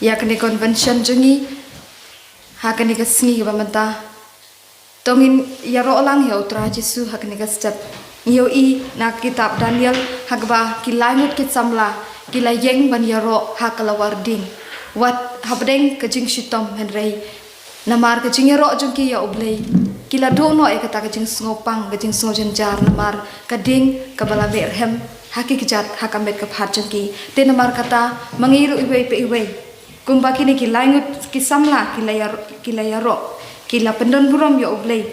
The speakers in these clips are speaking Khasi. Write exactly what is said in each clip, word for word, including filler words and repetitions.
ïa kane convention jong ngi ha kane ka sngi kaba mynta. To ngin ïaroh lang ïa u Trai Jisu ha kane ka step. Ngi ïohi na ka kitab Daniel ha kaba ki lai ngut ki samla ki la ïeng ban ïaroh ha ka lawar ding. Wat hapdeng ka jingshitom, hynrei namar ka jingïaroh jong ki ïa U Blei, ki la duh noh ïa kata ka jingsngewpang, ka jingsngewjynjar namar ka ding kaba la mih rhem ha ki kjat ha ka met ka phad jong ki. Te namar kata ma ngi ruh iwei pa iwei, kumba kine ki lai ngut ki samla ki la ïar-, ki la ïaroh, ki la pyndon burom ïa U Blei.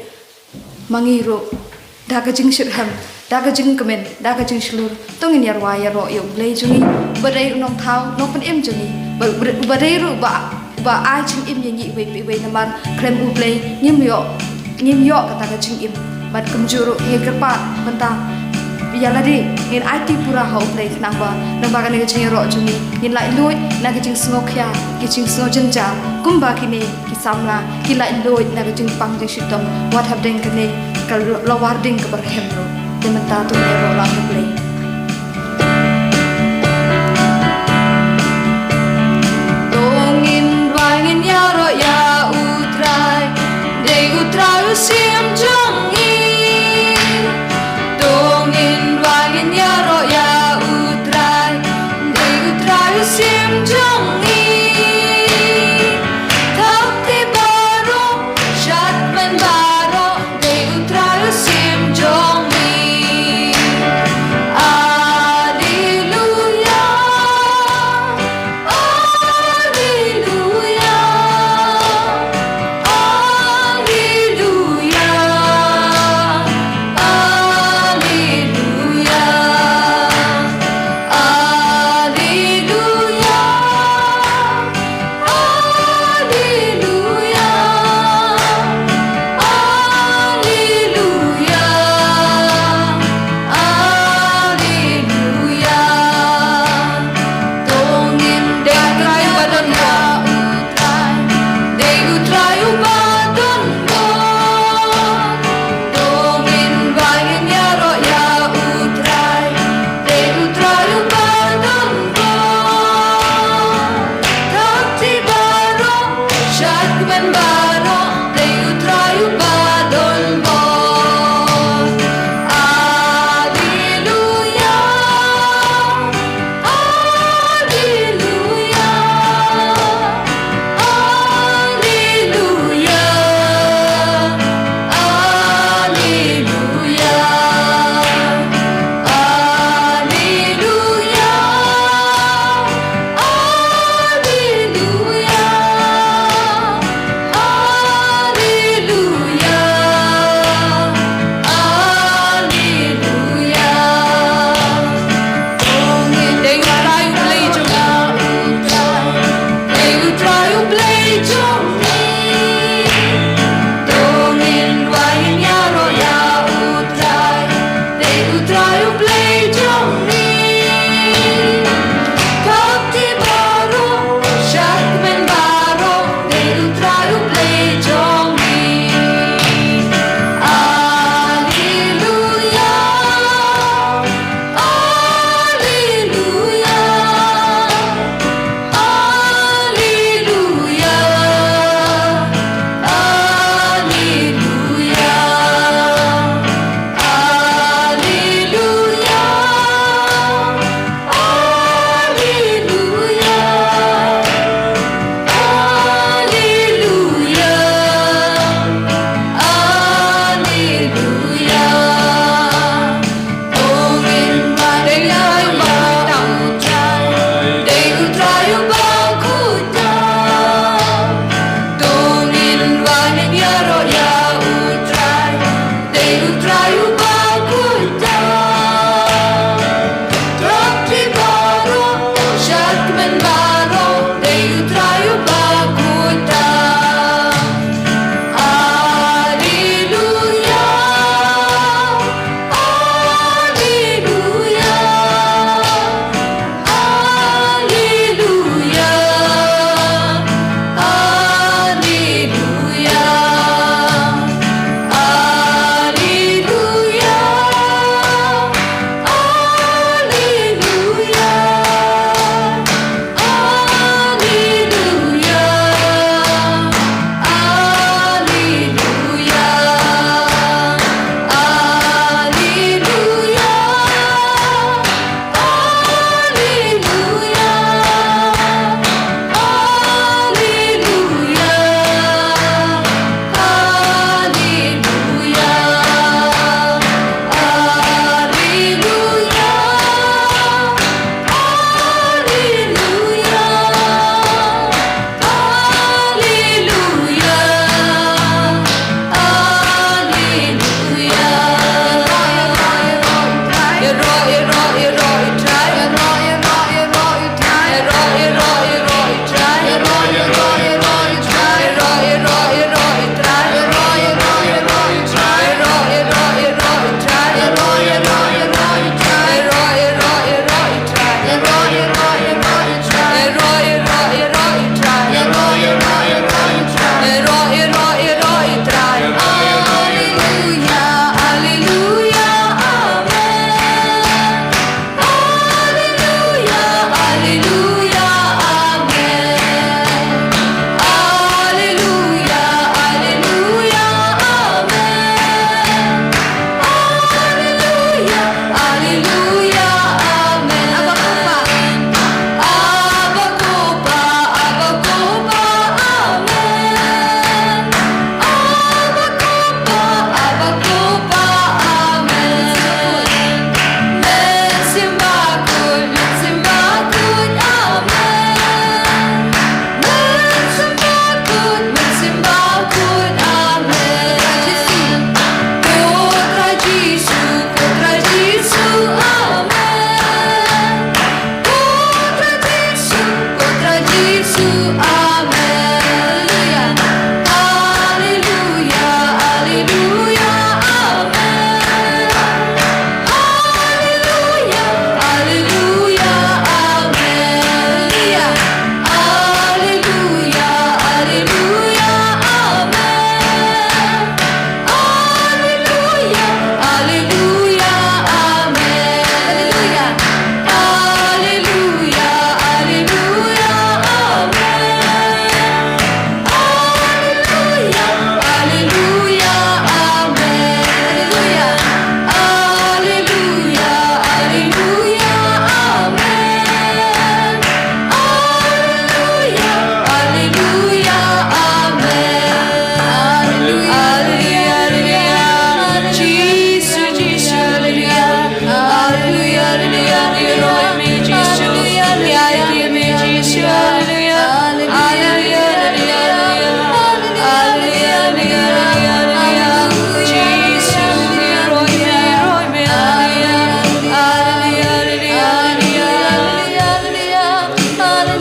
Ma ngi ruh da ka jingshitrhem, da ka jingkmen, da ka jingshlur, to ngin ïarwai ïaroh ïa U Blei jong ngi, uba dei u nongthaw nongpynim jong ngi, ba, ba, uba dei ruh ba, ba ai jingim ïa ngi iwei pa iwei. Namar khlem U Blei ngim ïoh, ngim ïoh kata ka jingim. Bad kumjuh ruh ngin kyrpad mynta ïa lade, ngin aiti pura ha U Blei khnang ba, naba kane ka jingïaroh jong ngi ngin laitluid na ka jingsngewkhia, ka jingsngewjynjar, kumba kine ki samla ki laitluid na ka jingpang jingshitom wat hapdeng kane ka lawar ding kaba rhem ruh. Te mynta to ngin ïaroh lang ha U Blei. To ngin duwai, ngin ïaroh ïa U Trai, dei U Trai u Syiem jong ngi. To ngin duwai, ngin ïaroh ïa U Trai, dei U Trai u Syiem jong ngi. Thap te baroh, shad kmen baroh, dei U Trai u Syiem jong ngi.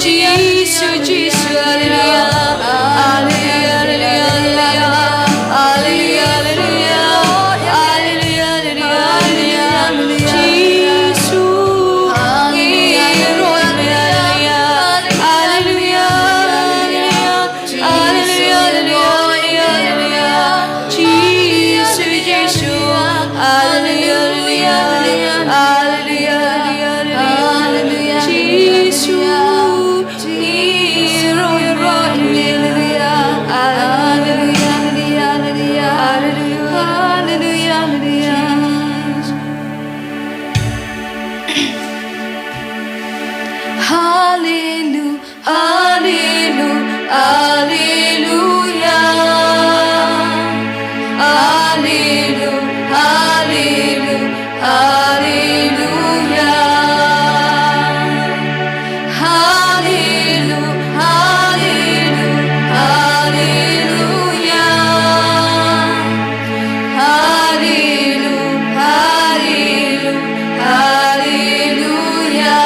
Jisu, Jisu, haleluya. Haleluya, haleluya, haleluya. Haleluya, haleluya, haleluya. Haleluya, haleluya, haleluya. Jisu, haleluya, haleluya. Haleluya, haleluya. Haleluya, haleluya, haleluya. Jisu, Jisu. Haleluya, haleluya, haleluya. Haleluya, haleluya, haleluya. Jisu. Haleluya, haleluya, haleluya. Haleluya, haleluya, haleluya. Haleluya. Haleluya, haleluya, haleluya, haleluya, haleluya. Haleluya, haleluya, haleluya. Haleluya, haleluya, haleluya.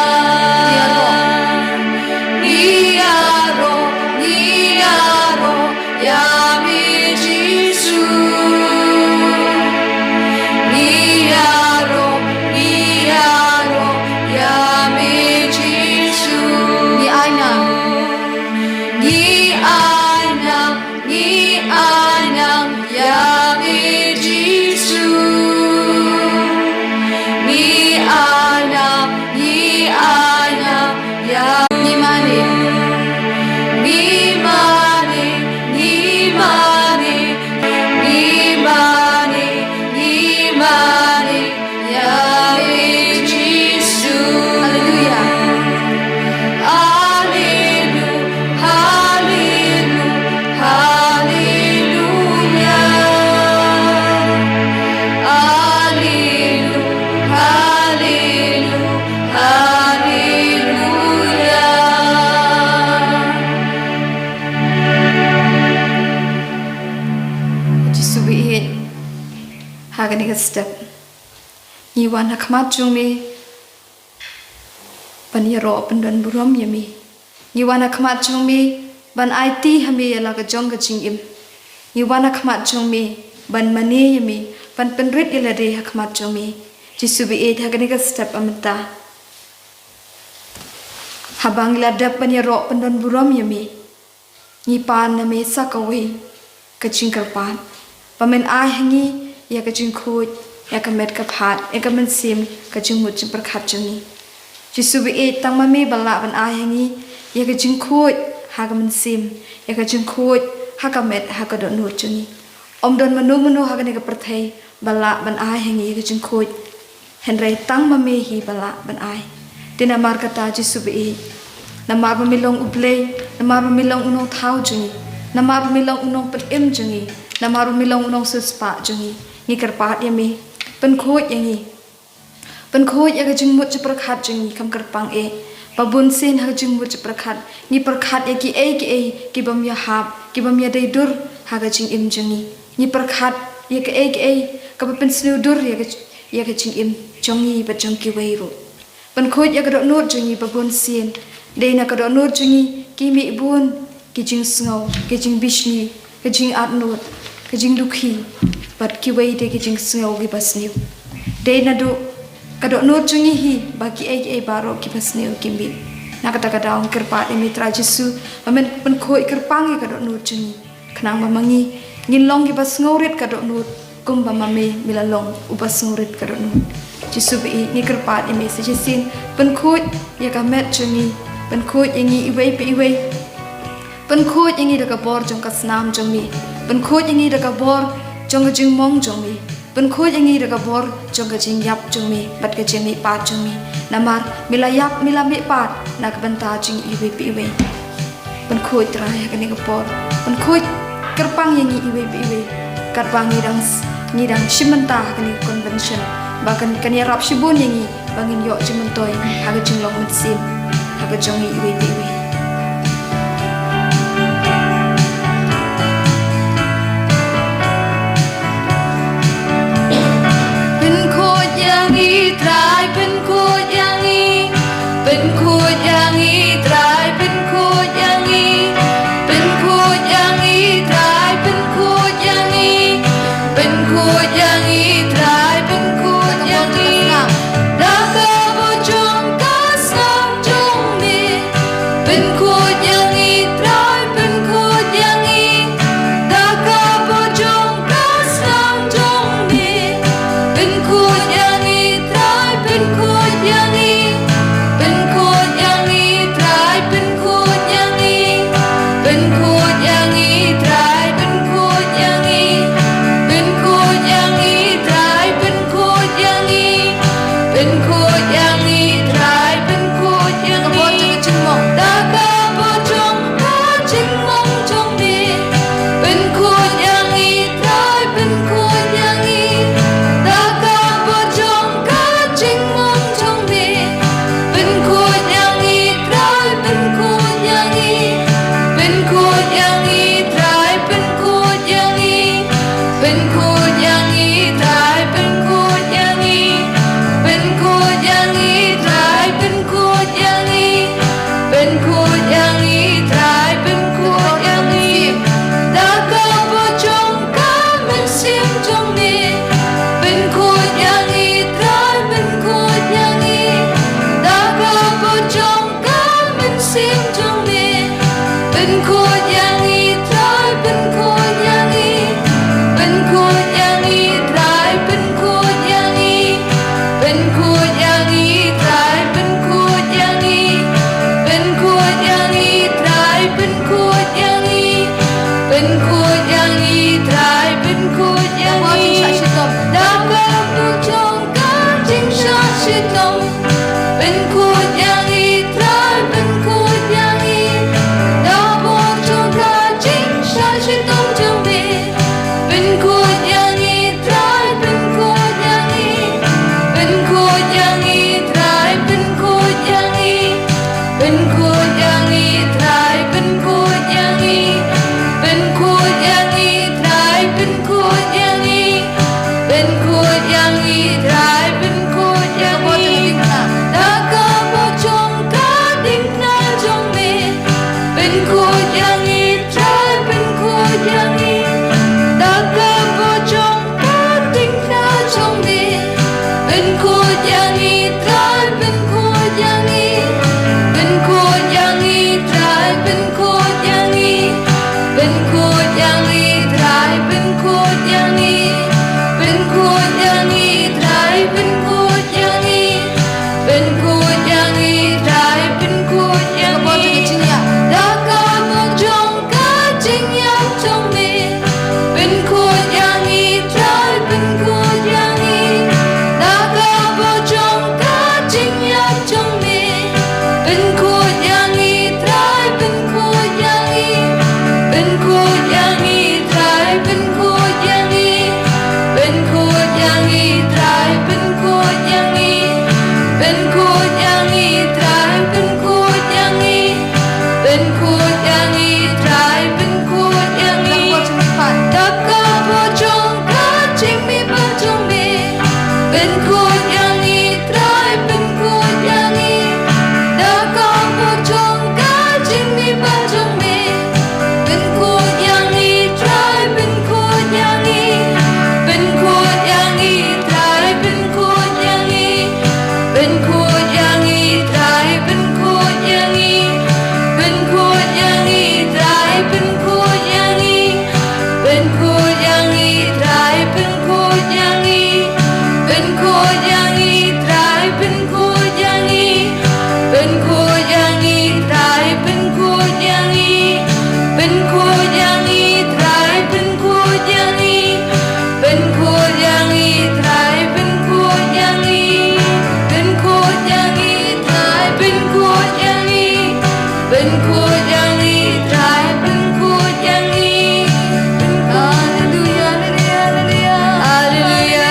Ngi ïaroh, ngi ïaroh ïa me Jisu. Ngi ïaroh, ngi ïaroh ïa me Jisu. Ngi ainang. Ngi ainang, ngi ainang ïa me Jisu. Ngi ainang, ngi ainang ïa, ngi mane. Ngi mane, ngi mane, ngi mane, ngi mane. Ïa me Jisu. Haleluya. Haleluya, haleluya, haleluya. Haleluya, haleluya, haleluya. Jisu baieit, ha kane ka step ngi wan ha khmat jong me ban ïaroh pyndon burom ïa me. Ngi wan ha khmat jong me ban aiti ha me ïa la ka jong ka jingim. Ngi wan ha khmat jong me ban mane ïa me, ban pynrit ïa lade ha khmat jong me. Jisu baieit, ha kane ka step mynta, haba ngi la dep ban ïaroh pyndon burom ïa me, ngi pan na me sa kawei ka jingkyrpad ba men ai ha ngi ïa ka jingkhuid, ïa ka met ka phad, ïa ka mynsiem, ka jingmut jingpyrkhat jong ngi. Jisu baieit, tang ma me ba lah ban ai ha ngi ïa ka jingkhuid ha ka mynsiem, ïa ka jingkhuid ha ka met, ha ka dohnud jong ngi. Ym don mano mano ha kane ka pyrthei ba lah ban ai ha ngi ïa ka jingkhuid. Hynrei tang ma me hi ba lah ban ai. Te namar kata Jisu baieit, namar ba me long U Blei, namar ba me long U Nongthaw jong ngi, namar ba me long U Nongpynim jong ngi, namar ba me long U Nongsiewspah jong ngi, ngi kyrpad ïa me, pynkhuid ïa ngi. Pynkhuid ïa ka jingmut jingpyrkhat jong ngi, kham kyrpang eh ba bun sien ha ka jingmut jingpyrkhat ngi pyrkhat ïa kiei kiei ki bym ïahap, ki bym ïadei dur ha ka jingim jong ngi. Ngi pyrkhat ïa kaei kaei kaba pynsniew dur ïa ka, ïa ka jingim jong ngi bad jong kiwei ruh. Pynkhuid ïa ka dohnud jong ngi ba bun sien, dei na ka dohnud jong ngi ki mih bun ki jingsngew, ki jingbishni, ka jingatnud, ka jingdukhi, bad kiwei de ki jingsngew kiba sniew. Dei naduh ka dohnud jong ngi hi ba kiei kiei baroh kiba sniew ki mih. Na kata ka daw ngi kyrpad ïa me Trai Jisu ba men pynkhuid kyrpang ïa ka dohnud jong ngi, khnang ba ma ngi ngin long kiba sngewrit ka dohnud, kumba ma me me la long uba sngewrit ka dohnud. Jisu baieit, ngi kyrpad ïa me sa shisien, pynkhuid ïa ka met jong ngi, pynkhuid ïa ngi iwei pa iwei. Pynkhuid ïa ngi da ka bor jong ka snam jong me. Pynkhuid ïa ngi da ka bor jong ka jingmong jong me. Pynkhuid ïa ngi da ka bor jong ka jingïap jong me bad ka jingmihpat jong me. Namar me la ïap, me la mihpat na ka bynta jong ngi iwei pa iwei. Pynkhuid Trai ha kane ka por. Pynkhuid kyrpang ïa ngi iwei pa iwei. Katba ngi dang s-, ngi dang shim bynta ha kane ka convention, ba kan, kan ïarap shibun ïa ngi ba ngin ïoh jingmyntoi ha ka jinglong mynsiem ha ka jong ngi iwei pa iwei. Pynkhuid ïa ngi Trai, pynkhuid ïa ngi. Pynkhuid ïa ngi Trai, pyn- Pynkhuid ïa ngi Trai, pynkhuid ïa ngi da ka bor jong ka snam jong me. Pynkhuid ïa ngi Trai, pynkhuid ïa ngi. Pynkhuid ïa ngi Trai, pynkhuid ïa ngi. Pynkhuid ïa ngi Trai, pynkhuid ïa ngi. Pynkhuid ïa ngi Trai, pynkhuid ïa ngi. Pynkhuid ïa ngi Trai, pynkhuid ïa ngi. Ka bor jong ka jingmong. Da ka bor jong ka jingmong jong me. Pynkhuid ïa ngi Trai, pynkhuid ïa ngi. Da ka bor jong ka jingmong jong me. Pynkhuid ïa ngi Trai, pynkhuid ïa ngi. Pynkhuid ïa ngi Trai, pynkhuid ïa ngi. Pynkhuid ïa ngi Trai, pynkhuid ïa ngi. Pynkhuid ïa ngi Trai, pynkhuid ïa ngi. Pynkhuid ïa ngi Trai, pynkhuid ïa ngi. Da ka bor jong ka mynsiem jong me. Pynkhuid ïa ngi Trai, pynkhuid ïa ngi. Da ka bor jong ka mynsiem jong me. Pynkhuid ïa ngi Trai, pynkhuid ïa ngi. Pynkhuid ïa ngi Trai, pynkhuid ïa ngi. Pynkhuid ïa ngi Trai, pynkhuid ïa ngi. Pynkhuid ïa ngi Trai, pynkhuid ïa ngi. Pynkhuid ïa ngi Trai, pynkhuid ïa ngi. Da ka bor jong ka jingshah shitom. Pynkhuid ïa ngi Trai, pynkhuid ïa ngi. Da bor jong ka jingshah shitom jong me. Pynkhuid ïa ngi Trai, pynkhuid ïa ngi. Pynkhuid ïa ngi Trai, pynkhuid ïa ngi. Pynkhuid ïa ngi Trai, pynkhuid ïa ngi. Pynkhuid ïa ngi Trai, pynkhuid ïa ngi. Pynkhuid ïa ngi Trai, pynkhuid ïa ngi. Da ka bor jong ka diengphna jong me. Pynkhuid ïa ngi Trai, pynkhuid ïa ngi. Da ka bor jong ka diengphna jong me. Pynkhuid ïa ngi Trai, pynkhuid ïa ngi. Pynkhuid ïa ngi Trai, pynkhuid ïa ngi. Pynkhuid ïa ngi Trai, pynkhuid ïa ngi. Pynkhuid ïa ngi Trai, pynkhuid ïa ngi. Pynkhuid ïa ngi Trai, pynkhuid ïa ngi. Da ka bor jong ka jingïap jong me. Pynkhuid ïa ngi Trai, pynkhuid ïa ngi. Da ka bor jong ka jingïap jong me. Pynkhuid ïa ngi Trai, pynkhuid ïa ngi. Pynkhuid ïa ngi Trai, pynkhuid ïa ngi. Pynkhuid ïa ngi Trai, pynkhuid ïa ngi. Pynkhuid ïa ngi Trai, pynkhuid ïa ngi. Pynkhuid ïa ngi Trai, pynkhuid ïa ngi. Da ka bor jong ka jingmihpat jong me. Pynkhuid ïa ngi Trai, pynkhuid ïa ngi. Da ka bor jong ka jingmihpat jong me. Pynkhuid ïa ngi Trai, pynkhuid ïa ngi. Pynkhuid ïa ngi Trai, pynkhuid ïa ngi. Pynkhuid ïa ngi Trai, pynkhuid ïa ngi. Pynkhuid ïa ngi Trai, pynkhuid ïa ngi. Pynkhuid ïa ngi Trai, pynkhuid ïa ngi. Pynkhuid ïa ngi Trai, pynkhuid ïa ngi. Pynkhuid ïa ngi Trai, pynkhuid ïa ngi. Pynkhuid ïa ngi Trai, pynkhuid ïa ngi. Pynkhuid ïa ngi Trai, pynkhuid ïa ngi. Pynkhuid ïa ngi Trai, pynkhuid ïa ngi. Pynkhuid ïa ngi Trai, pynkhuid ïa ngi. Haleluya, haleluya, haleluya. Haleluya.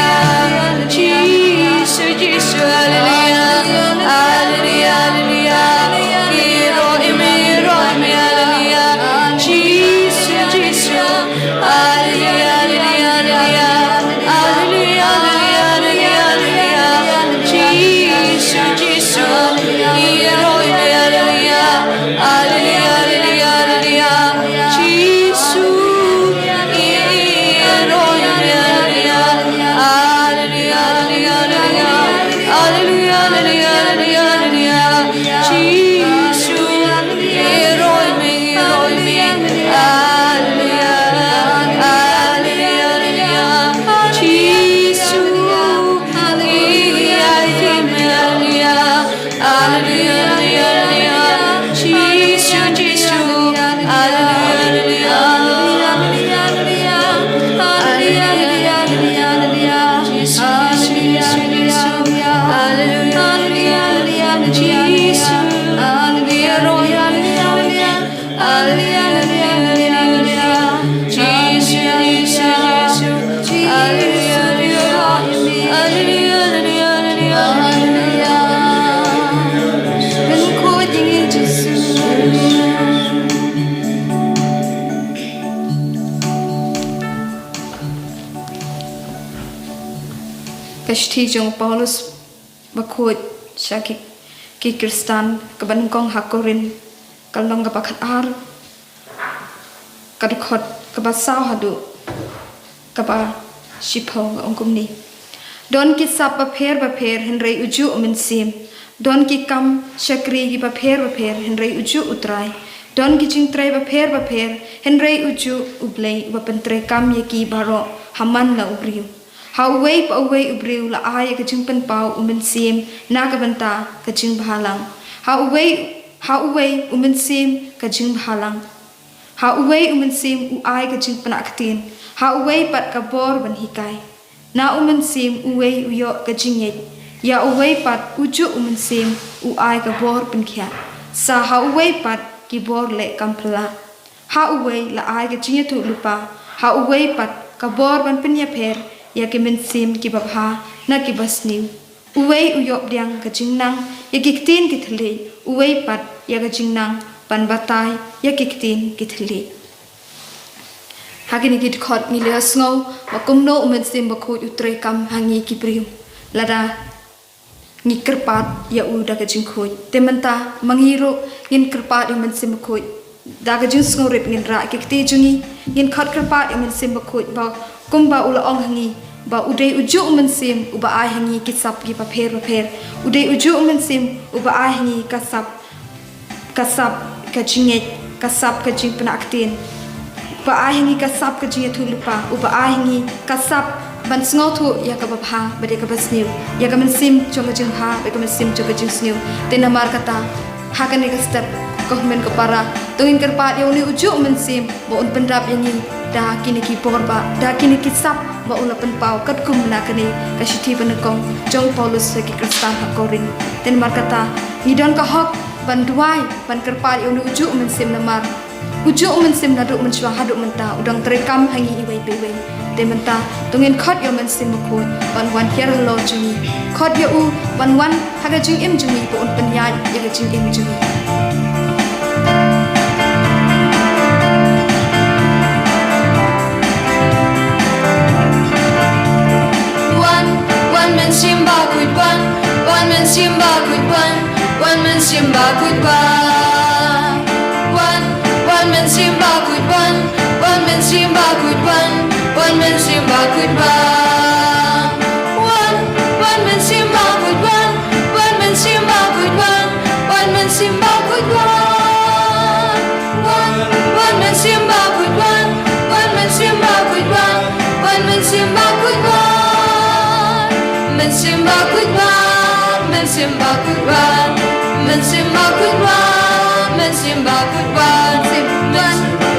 Jisu, Jisu, haleluya. Haleluya, haleluya. Ngi ïaroh ïa me, ïaroh ïa me, haleluya. Jisu, Jisu. Haleluya, haleluya, haleluya. Haleluya, haleluya, haleluya, haleluya. Jisu, Jisu. Ngi ïaroh ïa me, haleluya. Haleluya, haleluya, haleluya. Ka shithi jong u Paulus bakhuid sha ki, ki Khristan kaba nyngkong ha Korinth, ka lynnong kaba khatar, ka dkhot kaba saw haduh kaba shiphew, ka ong kumne: Don ki sap bapher bapher, hynrei ujuh u Mynsiem. Don ki kam shakri ki bapher bapher, hynrei ujuh u Trai. Don ki jingtrei bapher bapher, hynrei ujuh U Blei uba pyntreikam ïa ki baroh ha man la u briew. Ha uwei pa uwei u briew la ai ïa ka jingpynpaw u Mynsiem na ka bynta ka jingbhalang. Ha uwei, ha uwei u Mynsiem ka jingbhalang. Ha uwei u Mynsiem u ai ka jingpynnah ktien. Ha uwei pat ka bor ban hikai. Na u Mynsiem uwei u ïoh ka jingngeit. Ïa uwei pat ujuh u Mynsiem u ai ka bor pynkhiah. Sa ha uwei pat ki bor leh kam phylla. Ha uwei la ai ka jingïathuhlypa, ha uwei pat ka bor ban pynïapher ïa ki mynsiem kiba bha na kiba sniew. Uwei u ïoh pdiang ka jingnang ïa ki ktien ki thylliej, uwei pat ïa ka jingnang ban batai ïa ki ktien ki thylliej. Ha kine ki dkhot ngi la ïohsngew ba kumno u Mynsiem Bakhuid u treikam ha ngi ki briew. Lada ngi kyrpad ïa u da ka jingkhuid. Te mynta ma ngi ruh ngin kyrpad ïa u Mynsiem Bakhuid. Da ka jingsngewrit ngin rah ïa ki kti jong ngi, ngin khot kyrpad ïa u Mynsiem Bakhuid ba kumba u la ong ha ngi ba u dei ujuh u Mynsiem uba ai ha ngi ki sap kiba pher bapher. U dei ujuh u Mynsiem uba ai ha ngi ka sap, ka sap ka jingngeit, ka sap ka jingpynnah ktien. Uba ai ha ngi ka sap ka jingïathuhlypa, uba ai ha ngi ka sap ban sngewthuh ïa kaba bha bad ïa kaba sniew, ïa ka mynsiem jong ka jingbha bad ïa ka mynsiem jong ka jingsniew. Te namar kata, ha kane ka step, ko hynmen ko para, to ngin kyrpad ïa une ujuh u Mynsiem ba un pyndap ïa ngi da kine ki bor ba, da kine ki sap ba u la pynpaw, katkum na kane ka shithi banyngkong jong u Paulus sha ki Khristan ha Korinth. Te namar kata, ngi don ka hok ban duwai, ban kyrpad ïa une ujuh u Mynsiem namar ujuh u Mynsiem naduh mynshuwa haduh mynta u dang treikam ha ngi iwei pa iwei. Te mynta to ngin khot ïa u Mynsiem Bakhuid ban wan hiar halor jong ngi. Khot ïa u ban wan ha ka jingim jong ngi ba un pynïaid ïa ka jingim jong ngi. Wan, wan Mynsiem Bakhuid wan, wan Mynsiem Bakhuid wan, wan Mynsiem Bakhuid wan. Wan, wan Mynsiem Bakhuid wan, wan Mynsiem Bakhuid wan, wan Mynsiem Bakhuid wan. Wan, wan Mynsiem Bakhuid wan, wan Mynsiem Bakhuid wan, wan Mynsiem Bakhuid wan. Wan, wan Mynsiem Bakhuid wan, wan Mynsiem Bakhuid wan, wan Mynsiem Bakhuid wan. Mynsiem Bakhuid wan, Mynsiem Bakhuid wan, Mynsiem Bakhuid wan, Mynsiem Bakhuid wan. Wan,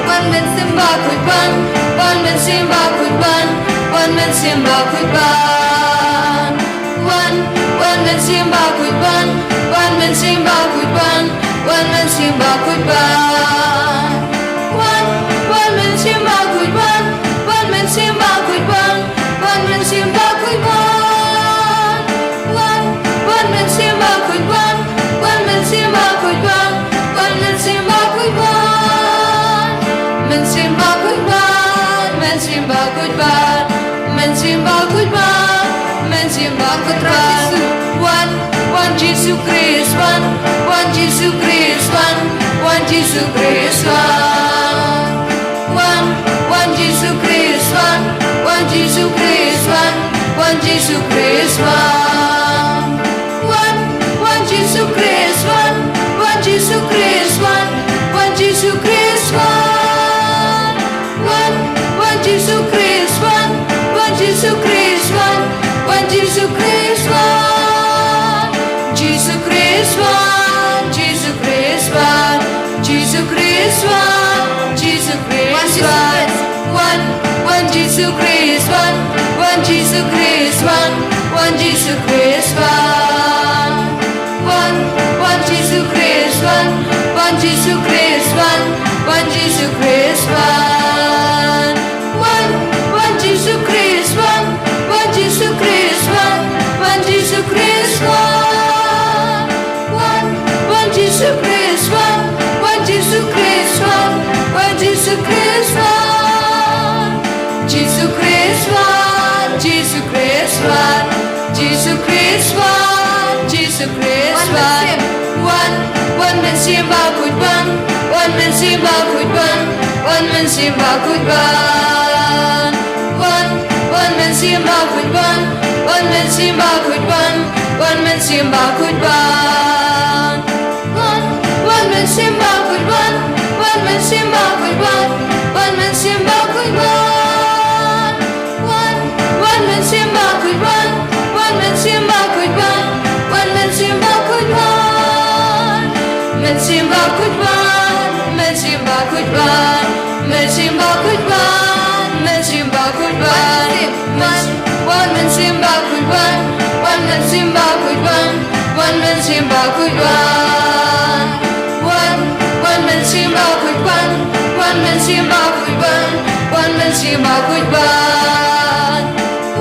wan Mynsiem Bakhuid wan, wan Mynsiem Bakhuid wan, wan Mynsiem Bakhuid wan. Wan, wan Mynsiem Bakhuid wan, wan Mynsiem Bakhuid wan, wan Mynsiem Bakhuid wan. Wan, wan Mynsiem Bakhuid wan, wan Mynsiem Bakhuid wan, wan Mynsiem Bakhuid wan. Wan, wan Mynsiem Bakhuid wan, wan Mynsiem Bakhuid wan, wan Mynsiem Bakhuid wan. Mynsiem Bakhuid wan, Mynsiem Bakhuid wan, Mynsiem Bakhuid wan, Mynsiem Bakhuid wan. Wan, wan Jisu Khrist wan, wan Jisu Khrist wan, wan Jisu Khrist wan. Wan, wan Jisu Khrist wan, wan Jisu Khrist wan, wan Jisu Khrist wan. Wan, wan Jisu Khrist wan, wan Jisu Khrist wan, wan Jisu Khrist wan. Wan, wan Jisu Khrist wan, wan Jisu Khrist wan, wan Jisu Khrist wan. Jisu Khrist wan, Jisu Khrist wan, Jisu Khrist wan, Jisu Khrist wan. Wan, wan Jisu Khrist wan, wan Jisu Khrist wan, wan Jisu Khrist wan. Wan, wan Jisu Khrist wan, wan Jisu Khrist wan, Wan Jisu Khrist wan. Wan, wan Jisu Khrist wan. Wan Jisu Khrist wan. Wan Jisu Khrist wan. Wan, wan Jisu Khrist wan. Wan Jisu Khrist wan. Wan Jisu Khrist wan. Jisu Khrist wan. Jisu Khrist wan. Jisu Khrist wan. Jisu Khrist wan. Wan, wan Mynsiem Bakhuid wan. Wan Mynsiem Bakhuid wan. Wan Mynsiem Bakhuid wan. Wan, wan Mynsiem Bakhuid wan. Wan Mynsiem Bakhuid wan. Wan Mynsiem Bakhuid wan. Wan, wan Mynsiem Bakhuid wan. Wan Mynsiem Bakhuid wan. Wan Mynsiem Bakhuid wan. Wan, wan Mynsiem Bakhuid wan. Wan Mynsiem Bakhuid wan. Wan Mynsiem Bakhuid wan. Mynsiem Bakhuid wan. Mynsiem Bakhuid wan. Mynsiem Bakhuid wan. Mynsiem Bakhuid wan. Wan, wan Mynsiem Bakhuid wan. Wan Mynsiem Bakhuid wan. Wan Mynsiem Bakhuid wan. Wan, wan Mynsiem Bakhuid wan. Wan Mynsiem Bakhuid wan. Wan Mynsiem Bakhuid wan.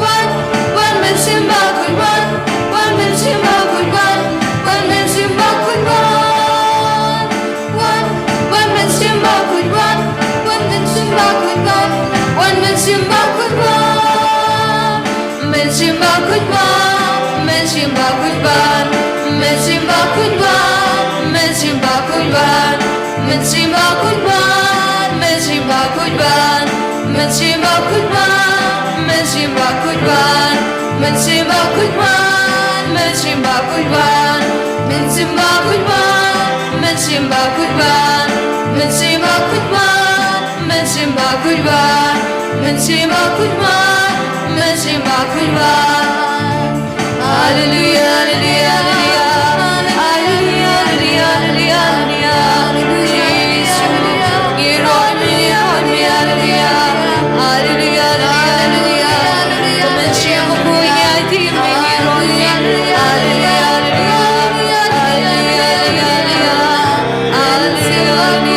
Wan, wan Mynsiem Bakhuid wan. Wan Mynsiem Bakhuid wan. Wan Mynsiem Bakhuid wan. Wan, wan Mynsiem Bakhuid wan. Wan Mynsiem Bakhuid wan. Wan Mynsiem Bakhuid wan. Mynsiem Bakhuid wan. Mynsiem Bakhuid wan. Mynsiem Bakhuid wan. Mynsiem Bakhuid wan. Mynsiem Bakhuid wan. Mynsiem Bakhuid wan. Mynsiem Bakhuid wan. Mynsiem Bakhuid wan. Mynsiem Bakhuid wan. Mynsiem Bakhuid wan. Mynsiem Bakhuid wan. Mynsiem Bakhuid wan. Mynsiem Bakhuid wan. Mynsiem Bakhuid wan. Mynsiem Bakhuid wan. Mynsiem Bakhuid wan. Hallelujah, hallelujah, hallelujah. Hallelujah, hallelujah, hallelujah, hallelujah. Jisu, ngi roi mi, ngi roi mi, hallelujah. Hallelujah, hallelujah, hallelujah. Ka Mynsiem Bakhuid ngi aiti mi, ngi roi mi. Hallelujah, hallelujah, hallelujah, hallelujah. Hallelujah, hallelujah.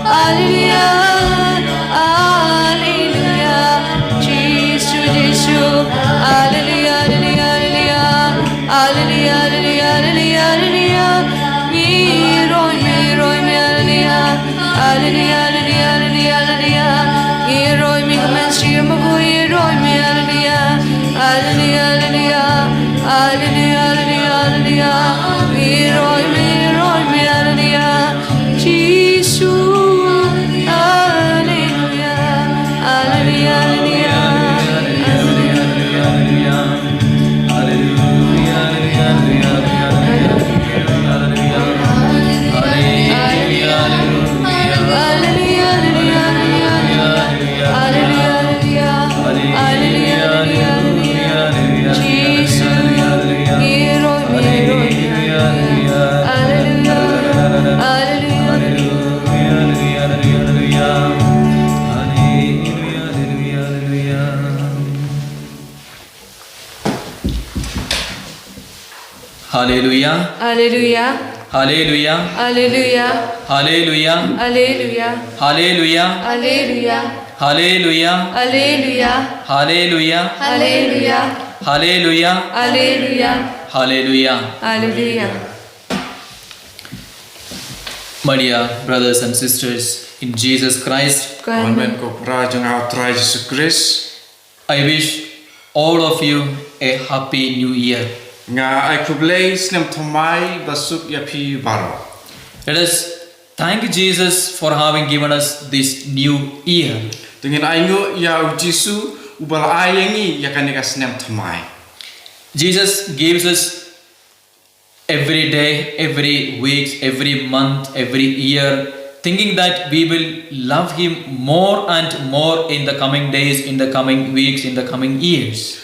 Hallelujah, hallelujah. Jisu, Jisu. Hallelujah, hallelujah, hallelujah. Hallelujah, hallelujah, hallelujah, hallelujah. Ngi roi mi, roi mi, hallelujah. Hallelujah, hallelujah, hallelujah, hallelujah. Ngi roi mi, ka Mynsiem Bakhuid, ngi roi mi, hallelujah. Hallelujah, hallelujah. Hallelujah, hallelujah, hallelujah. Ngi roi mi, ngi roi mi, hallelujah. Jisu, hallelujah, hallelujah, hallelujah. Hallelujah, hallelujah, hallelujah. Hallelujah, hallelujah, hallelujah, hallelujah. Jisu, ngi roi mi, ngi roi mi, hallelujah. Hallelujah, hallelujah, hallelujah. Hallelujah. Hallelujah. Hallelujah. Hallelujah. Hallelujah. Hallelujah. Hallelujah. Hallelujah. Hallelujah. Hallelujah. Hallelujah. Hallelujah. Hallelujah. Hallelujah. Hallelujah. Hallelujah. My dear brothers and sisters in Jesus Christ, Amen. Amen. Ko para jong U Trai Jisu Khrist. I wish all of you a happy new year. Nga ai khublei snem thymmai basuk ïa phi baroh. Let us thank Jesus for having given us this new year. To ngin ainguh ïa U Jisu uba la ai ïa ngi ïa kane ka snem thymmai. Jesus gives us every day, every week, every month, every year, thinking that we will love Him more and more in the coming days, in the coming weeks, in the coming years.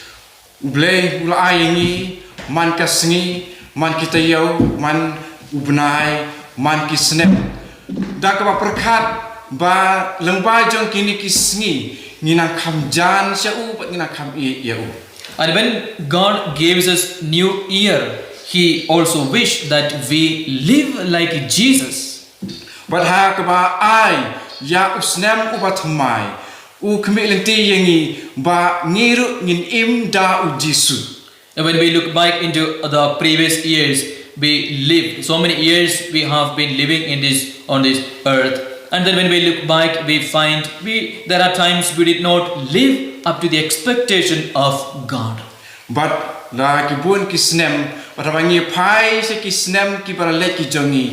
U Blei u la ai ïa ngi man ka sngi, man ki taïew, man u bnai, man ki snem, da kaba pyrkhat ba lyngba jong kine ki sngi ngin nang kham jan sha u bad ngin nang kham ïeit ïa u. And when God gives us new year, He also wish that we live like Jesus. Bad ha kaba ai ïa u snem uba thymmai, u khmih lynti ïa ngi ba ngi ruh ngin im da u Jisu. And when we look back into the previous years, we lived so many years we have been living in this, on this earth. And then when we look back, we find we, there are times we did not live up to the expectation of God. Bad la ki bun ki snem, bad haba ngi phai sha ki snem kiba la leit ki jong ngi,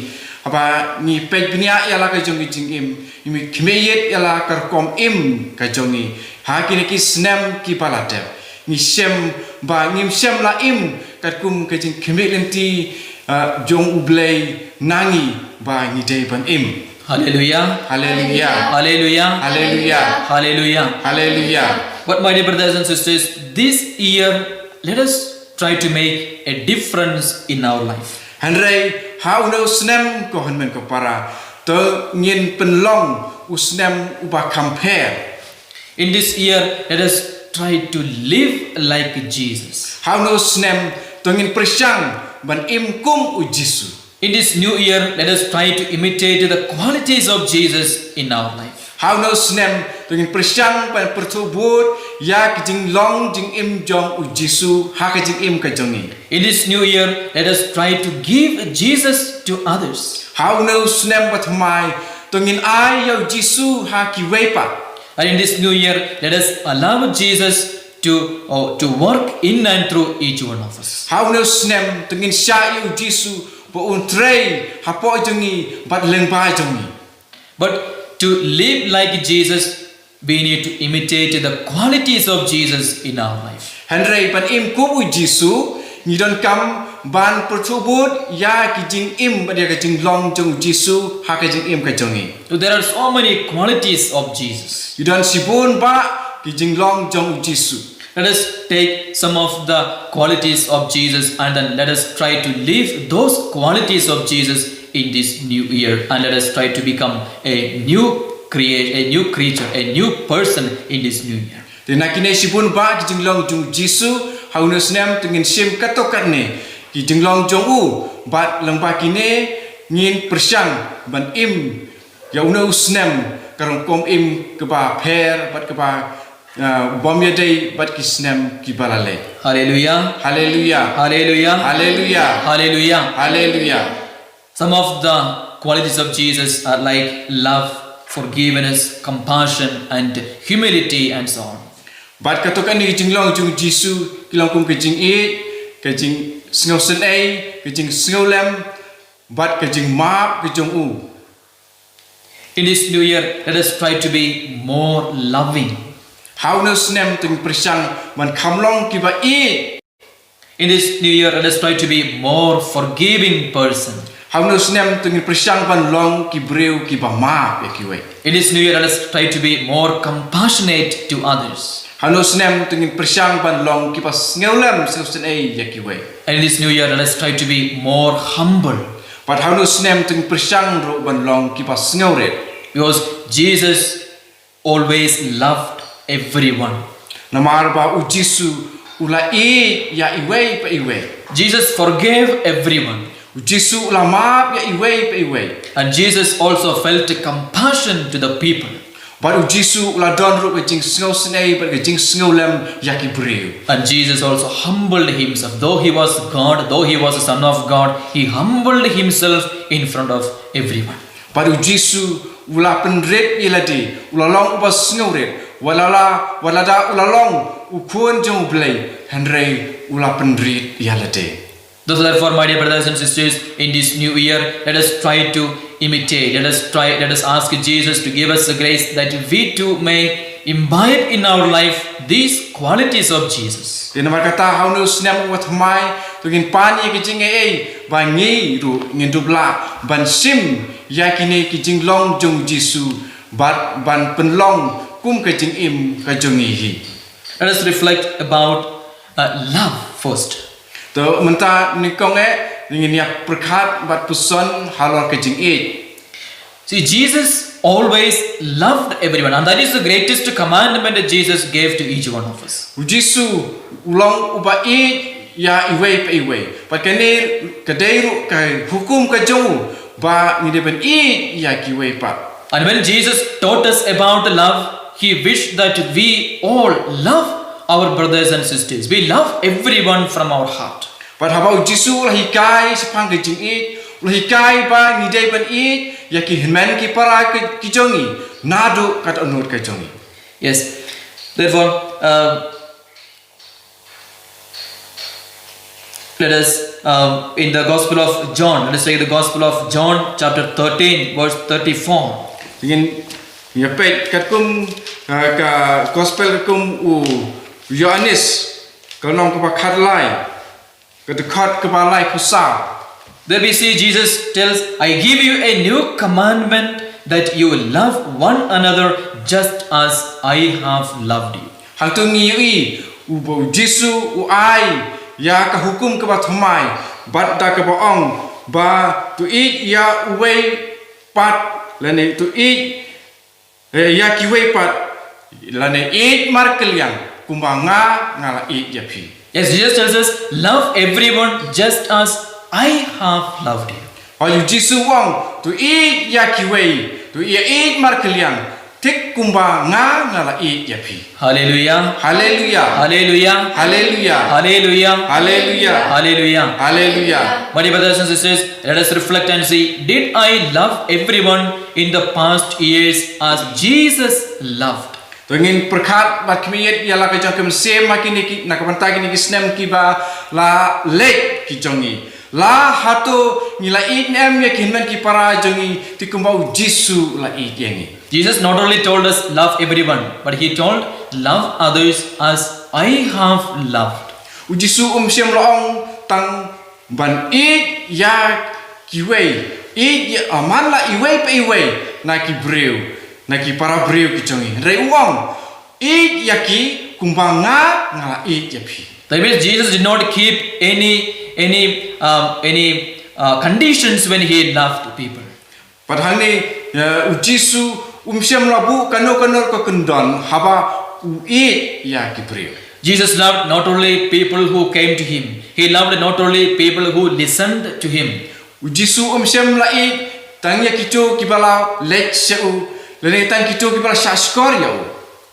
haba ngi peit bniah ïa la ka jong ngi jingim, ngi khmih ïa la ka rukom im ka jong ngi ha kine ki snem kiba la dep, ngi shem ba ngim shem la im katkum ka jingkhmih lynti, ah, jong u Blei na ngi ba ngi dei ban im. Hallelujah. Hallelujah. Hallelujah. Hallelujah. Hallelujah. Hallelujah. But my dear brothers and sisters, this year, let us try to make a difference in our life. Hynrei ha une u snem, ko hynmen ko para, to ngin pynlong u snem uba kham pher. In this year, let us try to live like Jesus. Ha une u snem, to ngin pyrshang ban im kum u Jisu. In this new year, let us try to imitate the qualities of Jesus in our life. Ha une u snem, to ngin pyrshang ban pyrthuh bud ïa ka jinglong jingim jong u Jisu ha ka jingim ka jong ngi. In this new year, let us try to give Jesus to others. Ha une u snem ba thymmai, to ngin ai ïa u Jisu ha kiwei pat. And in this new year, let us allow Jesus to, uh, to work in and through each one of us. Ha une u snem, to ngin shah ïa u Jisu ba un trei hapoh jong ngi bad lyngba jong ngi. But to live like Jesus, we need to imitate the qualities of Jesus in our life. Hynrei ban im kum u Jisu, ngi donkam ban pyrthuh bud ïa ki jingim bad ïa ka jinglong jong u Jisu ha ka jingim ka jong ngi. So there are so many qualities of Jesus. Ngi don shibun bah ki jinglong jong u Jisu. Let us take some of the qualities of Jesus and then let us try to live those qualities of Jesus in this new year, and let us try to become a new create, a new creature, a new person in this new year. Te na kine shibun bah ki jinglong jong u Jisu, ha une u snem to ngin shim katto katne ki jinglong jong u, bad lyngba kine ngin pyrshang ban im ïa une u snem ka rukom im kaba pher bad kaba, ah, bym ïadei bad ki snem kiba la leit. Hallelujah. Hallelujah. Hallelujah. Hallelujah. Hallelujah. Hallelujah. Some of the qualities of Jesus are like love, forgiveness, compassion, and humility, and so on. Bad katto katne ki jinglong jong u Jisu ki long kum ka jingïeit, ka jingsngewsynei, ka jingsngewlem, bad ka jingmap ka jong u. In this new year, let us try to be more loving. Ha une u snem to ngin pyrshang ban kham long kiba ïeit. In this new year, let us try to be more forgiving person. Ha une u snem to ngin pyrshang ban long ki briew kiba map ïa kiwei. In this new year, let us try to be more compassionate to others. Ha une u snem to ngin pyrshang ban long kiba sngewlem sngewsynei ïa kiwei. And in this new year, let us try to be more humble. Bad ha une u snem to ngin pyrshang ruh ban long kiba sngewrit. Because Jesus always loved everyone. Namar ba u Jisu u la ïeit ïa iwei pa iwei. Jesus forgave everyone. U Jisu u la map ïa iwei pa iwei. And Jesus also felt compassion to the people. Bad u Jisu u la don ruh ka jingsngewsynei bad ka jingsngewlem ïa ki briew. And Jesus also humbled himself. Though he was God, though he was the Son of God, he humbled himself in front of everyone. Bad u Jisu u la pynrit ïa lade, u la long uba sngewrit, wat la, wat lada u la long u khun jong u Blei, hynrei u la pynrit ïa lade. Thus, therefore, my dear brothers and sisters, in this new year, let us try to imitate, let us try, let us ask Jesus to give us the grace that we too may imbibe in our life these qualities of Jesus. Te namar kata ha une u snem uba thymmai, to ngin pan ïa ka jingaiei ba ngi ruh ngin dup lah ban shim ïa kine ki jinglong jong u Jisu bad ban pynlong kum ka jingim ka jong ngi hi. Let us reflect about uh, love first. To mynta nyngkong eh ngin ïa pyrkhat bad puson halor ka jingïeit. See, Jesus always loved everyone, and that is the greatest commandment that Jesus gave to each one of us. U Jisu u long uba ïeit ïa iwei pa iwei. Bad kane ka dei ruh ka hukum ka jong u ba ngi dei ban ïeit ïa kiwei pat. And when Jesus taught us about love, he wished that we all love our brothers and sisters. We love everyone from our heart. Bad haba u Jisu u la hikai shaphang ka jingïeit, u la hikai ba ngi dei ban ïeit ïa ki hynmen ki para ki, ki jong ngi naduh ka dohnud ka jong ngi. Yes. Therefore, uh, let us, uh, in the Gospel of John, let us take the Gospel of John, chapter thirteen, verse thirty-four. Ngin, ngin peit katkum, uh, ka Gospel katkum u Ïoannis, ka lynnong kaba khatlai, ka dkhot kaba laiphew saw. There we see Jesus tells, "I give you a new commandment, that you love one another just as I have loved you." Hangto ngi ïohi u ba u Jisu u ai ïa ka hukum kaba thymmai bad da kaba ong ba to ïeit ïa uwei pat lane to ïeit, eh, ïa kiwei pat lane ïeit markylliang kumba nga nga la ïeit ïa phi. Yes, Jesus tells us, "Love everyone just as I have loved you." Haba u Jisu u ong to ïeit ïa kiwei, to ïa ïeit markylliang thik kumba nga nga la ïeit ïa phi. Hallelujah. Hallelujah. Hallelujah. Hallelujah. Hallelujah. Hallelujah. Hallelujah. Hallelujah. My dear brothers and sisters, let us reflect and see, did I love everyone in the past years as Jesus loved? To ngin pyrkhat bad khmih ïa la ka jong ka mynsiem ha kine ki, na ka bynta kine ki snem kiba la leit ki jong ngi. La hato ngi la ïeit ne em ïa ki hynmen ki para jong ngi thik kumba u Jisu u la ïeit ïa ngi. Jesus not only told us, "Love everyone," but he told, "Love others as I have loved." U Jisu um shym la ong tang ban ïeit ïa kiwei, ïeit ïa, ah, man la iwei pa iwei na ki briew, na ki para briew ki jong ngi. Hynrei u ong, ïeit ïa ki kumba nga nga la ïeit ïa phi. That means Jesus did not keep any, any, um, any, uh, conditions when he loved people. Bad hangne, eh, u Jisu um shym la buh kano kano ka kyndon haba u ïeit ïa ki briew. Jesus loved not only people who came to him, he loved not only people who listened to him. U Jisu um shym la ïeit tang ïa kito kiba la leit sha u, lane tang kito kiba la shahshkor ïa u.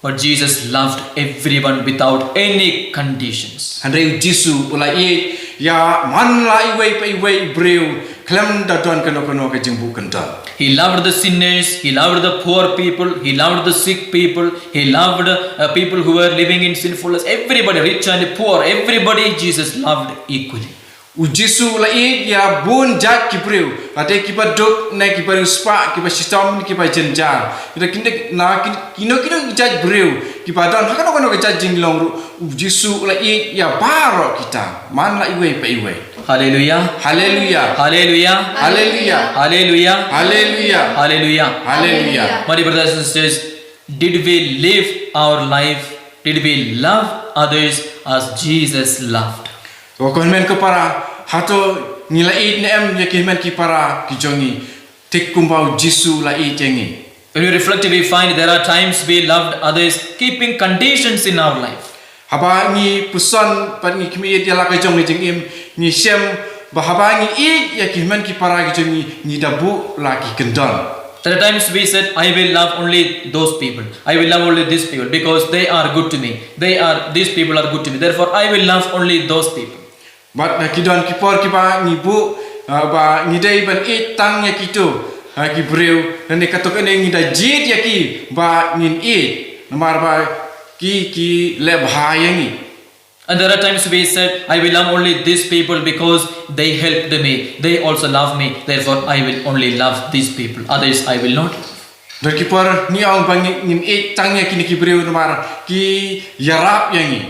But Jesus loved everyone without any conditions. Hynrei u Jisu u la ïeit ïa man la iwei pa iwei briew khlem da don kano kano ka jingbuh kyndon. He loved the sinners, he loved the poor people, he loved the sick people, he loved, uh, people who were living in sinfulness. Everybody, rich and poor, everybody Jesus loved equally. U Jisu u la ïeit ïa bun jait ki briew, la dei kiba duk ne kiba riewspah, kiba shitom ne kiba jynjar. Kita kine, na kin-, kino kino ki jait briew kiba don ha kano kano ka jait jinglong ruh, u Jisu u la ïeit ïa baroh kita man la iwei pa iwei. Hallelujah. Hallelujah. Hallelujah. Hallelujah. Hallelujah. Hallelujah. Hallelujah. Hallelujah. My dear brothers and sisters, did we live our life? Did we love others as Jesus loved? Ko hynmen ko para, hato ngi la ïeit ne em ïa ki hynmen ki para ki jong ngi thik kumba u Jisu u la ïeit ïa ngi? When we reflect, we find there are times we loved others keeping conditions in our life. Haba ngi puson bad ngi khmih ïa la ka jong ka jingim, ngi shem ba haba ngi ïeit ïa ki hynmen ki para ki jong ngi, ngi da buh la ki kyndon. There are times we said, "I will love only those people. I will love only these people because they are good to me. They are, these people are good to me. Therefore, I will love only those people." Bad na ki don ki por kiba ngi buh, ah, ba ngi dei ban ïeit tang ïa kito, ah, ki briew, lane kato kane ngi da jied ïa ki ba ngin ïeit namar ba ki, ki leh bha ïa ngi. And there are times we said, "I will love only these people because they helped me. They also love me. Therefore, I will only love these people. Others I will not love." Don ki por ngi ong ba ngi, ngin ïeit tang ïa kine ki briew namar ki ïarap ïa ngi.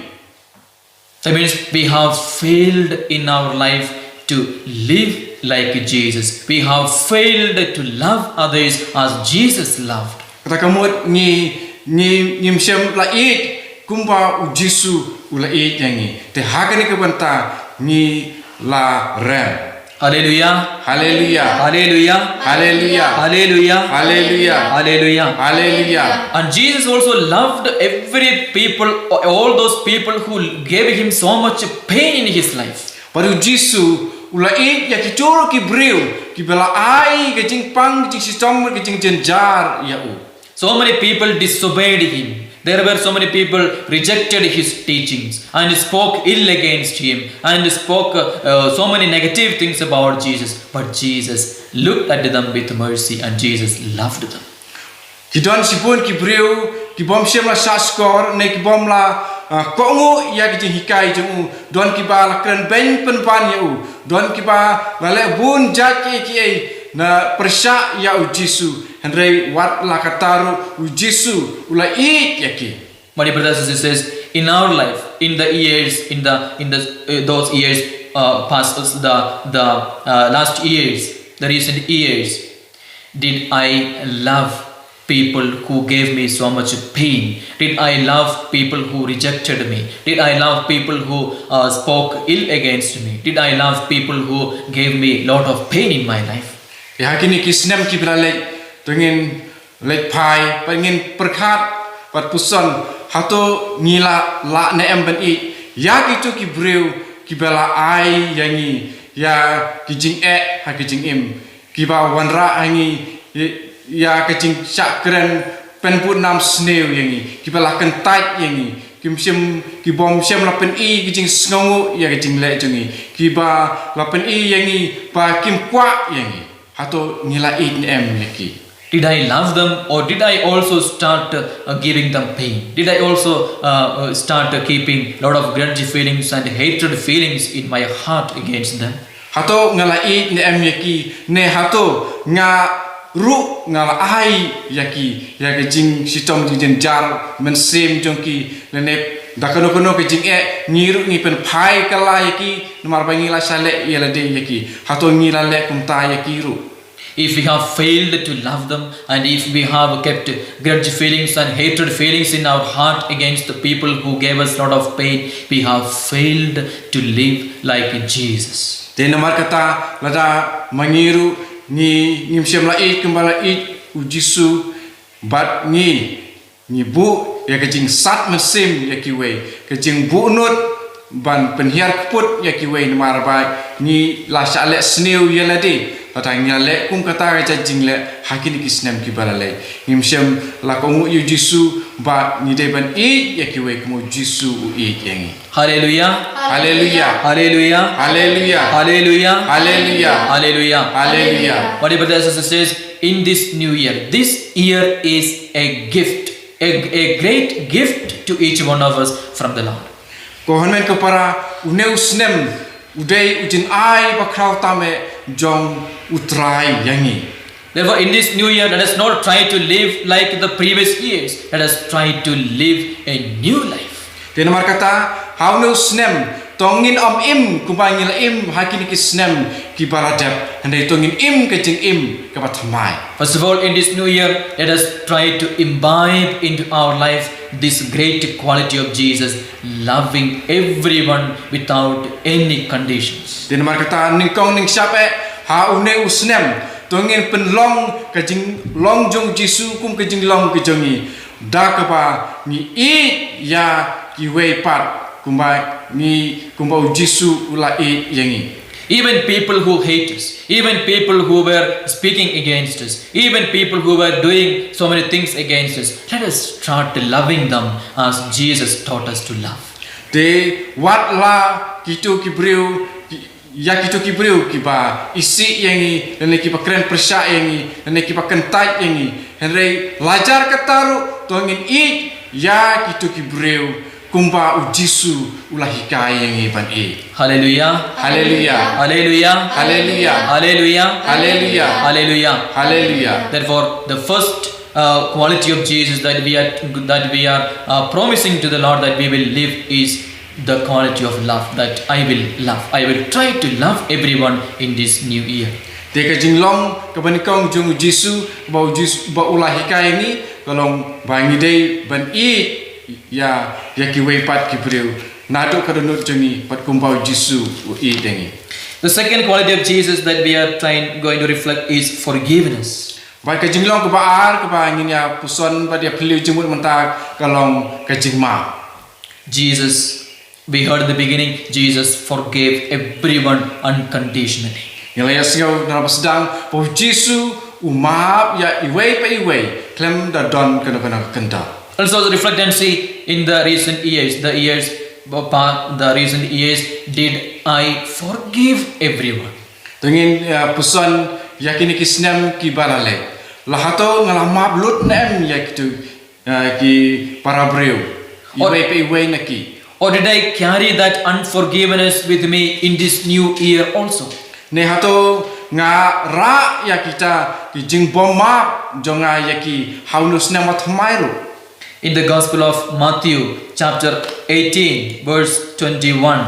That means we have failed in our life to live like Jesus. We have failed to love others as Jesus loved. Kata ka mut ngi, ngi, ngim shym la ïeit kumba u Jisu u la ïeit ïa ngi. Te ha kane ka bynta ngi la rem. Hallelujah. Hallelujah. Hallelujah. Hallelujah. Hallelujah. Hallelujah. Hallelujah. Hallelujah. And Jesus also loved every people, all those people who gave him so much pain in his life. Bad u Jisu u la ïeit ïa kito ki briew kiba la ai ka jingpang, ka jingshitom, ka jingjynjar ïa u. So many people disobeyed him. There were so many people rejected his teachings and spoke ill against him and spoke uh, uh, so many negative things about Jesus. But Jesus looked at them with mercy and Jesus loved them. Ki don shibun ki briew ki bym shym la shahshkor ne ki bym la, ah, kohnguh ïa ki jinghikai jong u. Don kiba la kren beiñ pynban ïa u. Don kiba la leh bun jait kiei kiei na pyrshah ïa u Jisu. Hynrei wat la katta ruh u Jisu u la ïeit ïa ki. My dear brothers and sisters, in our life, in the years, in the in the uh, those years uh, past, uh, the the uh, last years, the recent years, did I love people who gave me so much pain? Did I love people who rejected me? Did I love people who uh, spoke ill against me? Did I love people who gave me lot of pain in my life? Ïa kine ki snem kiba la leit, to ngin leit phai, bad ngin pyrkhat bad puson, hato ngi la lah ne em ban ïeit ïa kito ki briew kiba la ai ïa ngi ïa ki jingeh ha ki jingim, kiba wanrah ha ngi ïa ka jingshah kren pynbud nam sniew ïa ngi, kiba la kyntait ïa ngi, kim shym, ki bym shym la pyni ki jingsngewnguh ïa ka jingleh jong ngi, kiba la pyni ïa ngi ba kim kwah ïa ngi. Hato ngi la ïeit ne em ïa ki? Did I love them, or did I also start uh, giving them pain? Did I also uh, uh, start uh, keeping lot of grudge feelings and hatred feelings in my heart against them? Hato nga la ïeit ne em ïa ki, ne hato nga ruh nga la ai ïa ki ïa ka jingshitom jingjynjar mynsiem jong ki, lane da kano kano ka jingeh ngi ruh ngi pynphai kylla ïa ki namar ba ngi la shah leh ïa lade ïa ki? Hato ngi la leh kumta ïa ki ruh? If we have failed to love them, and if we have kept grudge feelings and hatred feelings in our heart against the people who gave us lot of pain, we have failed to live like Jesus. Te namar kata, lada ma ngi ruh ngi, ngim shym la ïeit kumba la ïeit u Jisu, bad ngi ngi buh ïa ka jingsat mynsiem ïa kiwei, ka jingbuhnud ban pynhiar kput ïa kiwei namar ba ngi la shah leh sniew ïa lade. Lada ngi la leh kum kata ka jingleh ha kine ki snem kiba la leit, ngim shym la kohnguh ïa u Jisu ba ngi dei ban ïeit ïa kiwei kum u Jisu u ïeit ïa ngi. Hallelujah. Hallelujah. Hallelujah. Hallelujah. Hallelujah. Hallelujah. Hallelujah. Hallelujah. What about the sisters? In this new year, this year is a gift, a, a great gift to each one of us from the Lord. Ko hynmen ko para, une u snem u dei u jingai bakhraw tam eh jong u Trai ïa ngi. Therefore, in this new year, let us not try to live like the previous years. Let us try to live a new life. Te namar kata, ha une u snem, to ngin ym im kumba ngi la im ha kine ki snem kiba la dep, hynrei to ngin im ka jingim kaba thymmai. First of all, in this new year, let us try to imbibe into our life this great quality of Jesus, loving everyone without any conditions. Te namar kata, nyngkong nyngshap eh, ha une u snem, to ngin pynlong ka jinglong jong u Jisu kum ka jinglong ka jong ngi, da kaba ngi ïeit ïa kiwei pat kumba ngi, kumba u Jisu u la ïeit ïa ngi. Even people who hate us, even people who were speaking against us, even people who were doing so many things against us, let us start loving them as Jesus taught us to love. Te wat la kito ki briew, ki, ïa kito ki briew kiba isih ïa ngi, lane kiba kren pyrshah ïa ngi, lane kiba kyntait ïa ngi, hynrei lajar kata ruh to ngin ïeit ïa kito ki briew kumba u Jisu u la hikai ïa ngi ban ïeit. Hallelujah. Hallelujah. Hallelujah. Hallelujah. Hallelujah. Hallelujah. Hallelujah. Hallelujah. Therefore, the first uh, quality of Jesus that we are, that we are uh, promising to the Lord that we will live is the quality of love that I will love. I will try to love everyone in this new year. Te ka jinglong kaba nyngkong jong u Jisu, ba u Jisu, ba u la hikai ïa ngi, ka long ba ngi dei ban ïeit ïa, ïa kiwei pat ki briew naduh ka dohnud jong ngi, bad kumba u Jisu u ïeit ïa ngi. The second quality of Jesus that we are trying, going to reflect is forgiveness. Bad ka jinglong kaba ar kaba ngin ïa puson bad ïa phylliew jingmut mynta ka long ka jingmap. Jesus, we heard at the beginning, Jesus forgave everyone unconditionally. Ngi la ïa sngew na ba sdang ba u Jisu u map ïa iwei pa iwei khlem da don kano kano ka kynta. Let's also reflect and see in the recent years, the years, the recent years, did I forgive everyone? To ngin, uh, puson ïa kine ki snem kiba la leit. La hato nga la map lut ne em ïa kitu, uh, ki para briew, iwei pa iwei na ki? Or did I carry that unforgiveness with me in this new year also? Ne hato nga rah ïa kita ki jingbym map jong nga ïa ki ha une u snem ba thymmai ruh? In the Gospel of Matthew, chapter eighteen, verse twenty-one.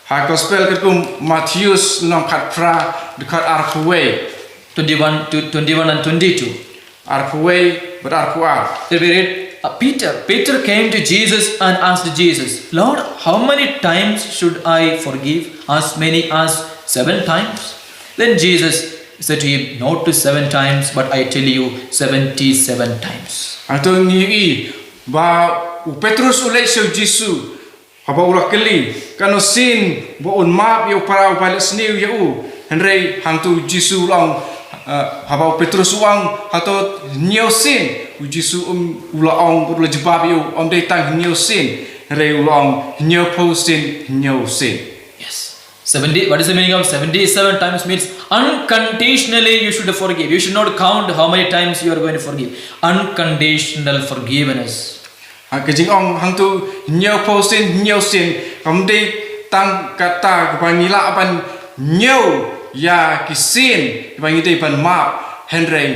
Ha Gospel katkum Mathaios lynnong khatphra, dkhot arphew wei. Twenty-one to twenty-one and twenty-two. Arphew wei bad arphew ar. There we read, uh, Peter. Peter came to Jesus and asked Jesus, "Lord, how many times should I forgive? As many as seven times?" Then Jesus said to him, "Not to seven times, but I tell you, seventy-seven times." Hangto ngi ïohi ba u Petrus u leit sha u Jisu, haba u la kylli, katno sien ba un map ïa u para uba leh sniew ïa u. Hynrei hangto u Jisu u la ong, uh, haba u Petrus u ong, hato hynñiew sien? U Jisu um, u la ong, u la jubab ïa u, ym dei tang hynñiew sien. Hynrei u la ong, hynñiewphew sien, hynñiew sien. Yes. Seventy, what is the meaning of seventy-seven times? Means unconditionally you should forgive. You should not count how many times you are going to forgive. Unconditional forgiveness. Ha ka jingong hangto hynñiewphew sien, hynñiew sien, kam dei tang kata kaba ngi lah ban ñiew ïa ki sien ba ngi dei ban map, hynrei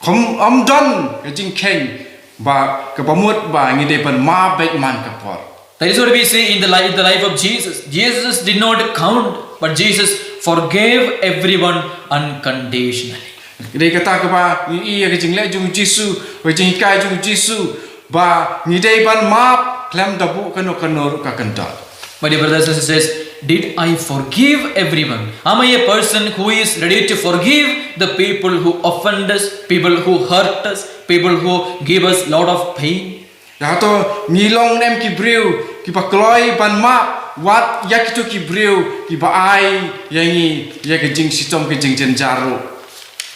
ym, ym don ka jingkheiñ ba kaba mut ba ngi dei ban map beit man ka por. That is what we see in the life, the life of Jesus. Jesus did not count, but Jesus forgave everyone unconditionally. Dei kata kaba ngi ïohi ïa ka jingleh jong u Jisu, ka jinghikai jong u Jisu, ba ngi dei ban map khlem da buh kano kano ruh ka kynta. My dear brothers and sisters, did I forgive everyone? Am I a person who is ready to forgive the people who offend us, people who hurt us, people who give us lot of pain? Ïa hato ngi long ne em ki briew kiba kloi ban map wat ïa kito ki briew kiba ai ïa ngi ïa ka jingshitom ka jingjynjar ruh?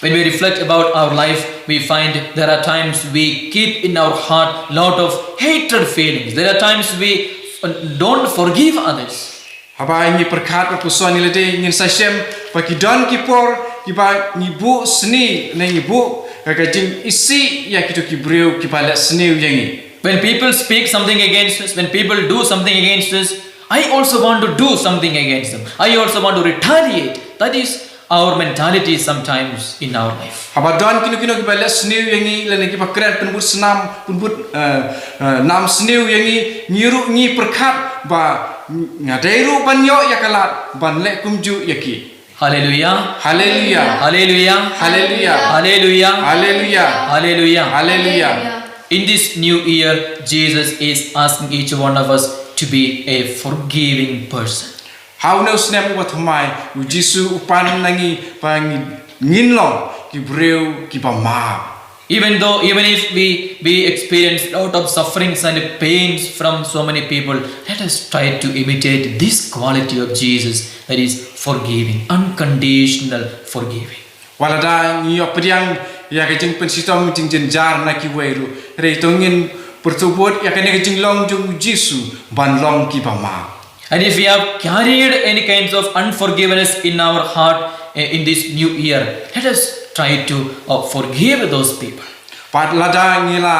When we reflect about our life, we find there are times we keep in our heart lot of hatred feelings. There are times we, uh, don't forgive others. Haba ngi pyrkhat bad puson ïa lade, ngin sa shem ba ki don ki por kiba ngi buh sniew ne ngi buh ka, ka jingisih ïa kito ki briew kiba leh sniew ïa ngi. When people speak something against us, when people do something against us, I also want to do something against them. I also want to retaliate. That is our mentality sometimes in our life. Haba don kino kino kiba leh sniew ïa ngi, lane kiba kren pynbud snam, pynbud, eh, eh, nam sniew ïa ngi, ngi ruh ngi pyrkhat ba nga dei ruh ban ïoh ïa ka lad ban leh kumjuh ïa ki. Hallelujah. Hallelujah. Hallelujah. Hallelujah. Hallelujah. Hallelujah. Hallelujah. Hallelujah. In this new year, Jesus is asking each one of us to be a forgiving person. Ha une u snem uba thymmai, u Jisu u pan na ngi ba ngi, ngin long ki briew kiba map. Even though, even if we, we experience lot of sufferings and pains from so many people, let us try to imitate this quality of Jesus, that is forgiving, unconditional forgiving. Wat lada ngi ïoh pdiang ïa ka jingpynshitom jingjynjar na kiwei ruh, hynrei to ngin pyrthuh bud ïa kane ka jinglong jong u Jisu ban long kiba map. And if we have carried any kinds of unforgiveness in our heart, eh, in this new year, let us try to, uh, forgive those people. Bad lada ngi la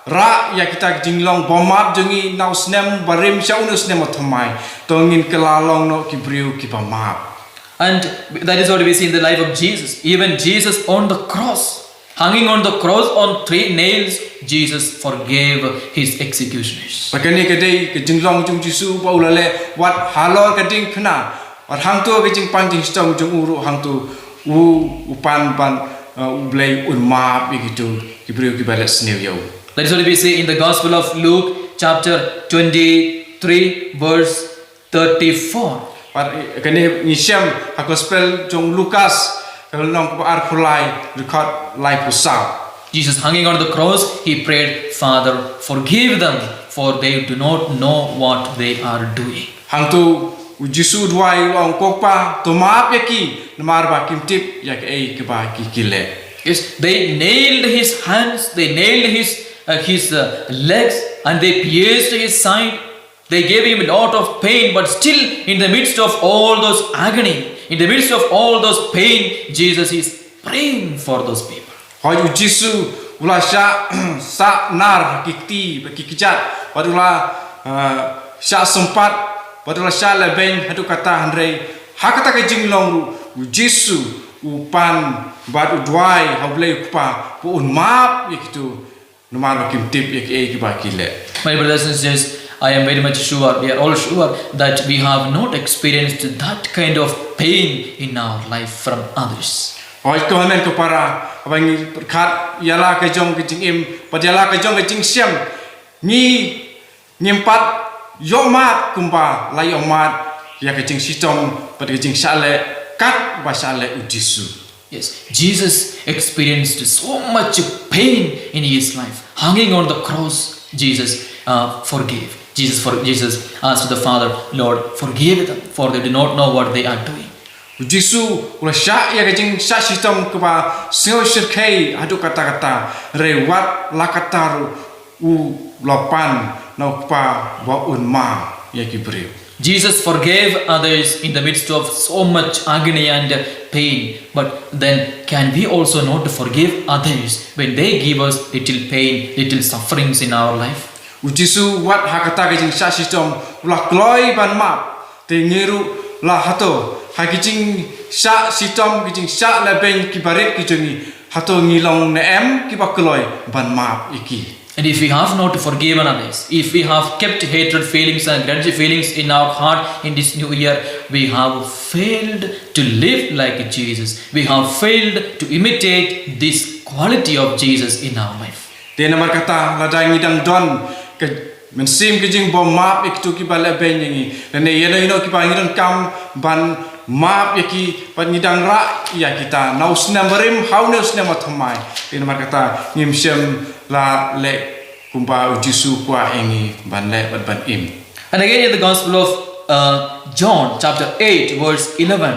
rah ïa kita ki jinglong bymap jong ngi na u snem barim sha une u snem bathymmai, to ngin kylla long noh ki briew kiba map. And that is what we see in the life of Jesus. Even Jesus on the cross, Hanging on the cross on three nails, Jesus forgave his executioners. Bad kane ka dei ka jinglong jong u Jisu ba u la leh wat halor ka diengphna. Bad hangto ka jingpang jingshitom jong u ruh hangto u, u pan ban, uh, U Blei un map ïa kito ki briew kiba leh sniew ïa u. That is what we see in the Gospel of Luke, chapter twenty-three, verse thirty-four. Bad, eh, kane ngi shem ha Gospel jong u Lukas, ka lynnong kaba arphew lai, dkhot laiphew saw. Jesus hanging on the cross, he prayed, "Father, forgive them, for they do not know what they are doing." Hangto u Jisu u duwai u ong, "Ko Kpa, to map ïa ki, namar ba kim tip ïa kaei kaba ki, ki leh." Yes, they nailed his hands, they nailed his, uh, his, uh, legs, and they pierced his side. They gave him a lot of pain, but still, in the midst of all those agony, in the midst of all those pain, Jesus is praying for those people. Hooid, u Jisu u la shah sah nar ki kti bad ki kjat, bad u la, uh, shah sympat, bad u la shah lehbeiñ haduh katta, hynrei ha kata ka jinglong ruh u Jisu u pan bad u duwai ha U Blei u Kpa ba un map ïa kito namar ba kim tip ïa kiei kiba ki leh. My brothers and sisters, I am very much sure, we are all sure that we have not experienced that kind of pain in our life from others. Hooid ko hynmen ko para, haba ngi pyrkhat ïa la ka jong ka jingim bad ïa la ka jong ka jingshem, ngi, ngim pat ïohmad kumba la ïohmad ïa ka jingshitom bad ka jingshah leh kat ba shah leh u Jisu. Yes, Jesus experienced so much pain in his life. Hanging on the cross, Jesus, uh, forgave. Jesus for, Jesus asked the Father, "Lord, forgive them, for they do not know what they are doing." U Jisu u la shah ïa ka jingshah shitom kaba sngew shyrkhei haduh katta katta, hynrei wat la katta ruh u la pan na u Kpa ba un map ïa ki briew. Jesus forgave others in the midst of so much agony and pain. But then, can we also not forgive others when they give us little pain, little sufferings in our life? U Jisu wat ha kata ka jingshah shitom u la kloi ban map. Te ngi ruh la hato, ha ki jingshah shitom, ki jingshah lehbeiñ kiba rit ki jong ngi, hato ngi long ne em kiba kloi ban map ïa ki? And if we have not forgiven others, if we have kept hatred feelings and grudge feelings in our heart in this new year, we have failed to live like Jesus. We have failed to imitate this quality of Jesus in our life. Te namar kata, lada ngi dang don ka mynsiem ka jingbym map ïa kito kiba lehbeiñ ïa ngi, lane ïa no ïa no kiba ngi donkam ban map ïa ki, bad ngi dang rah ïa kita na u snem barim ha une u snem bathymmai. Te namar kata ngim shym la leh kumba u Jisu u kwah ïa ngi ban leh bad ban im. And again in the Gospel of, uh, John, chapter eight, verse eleven.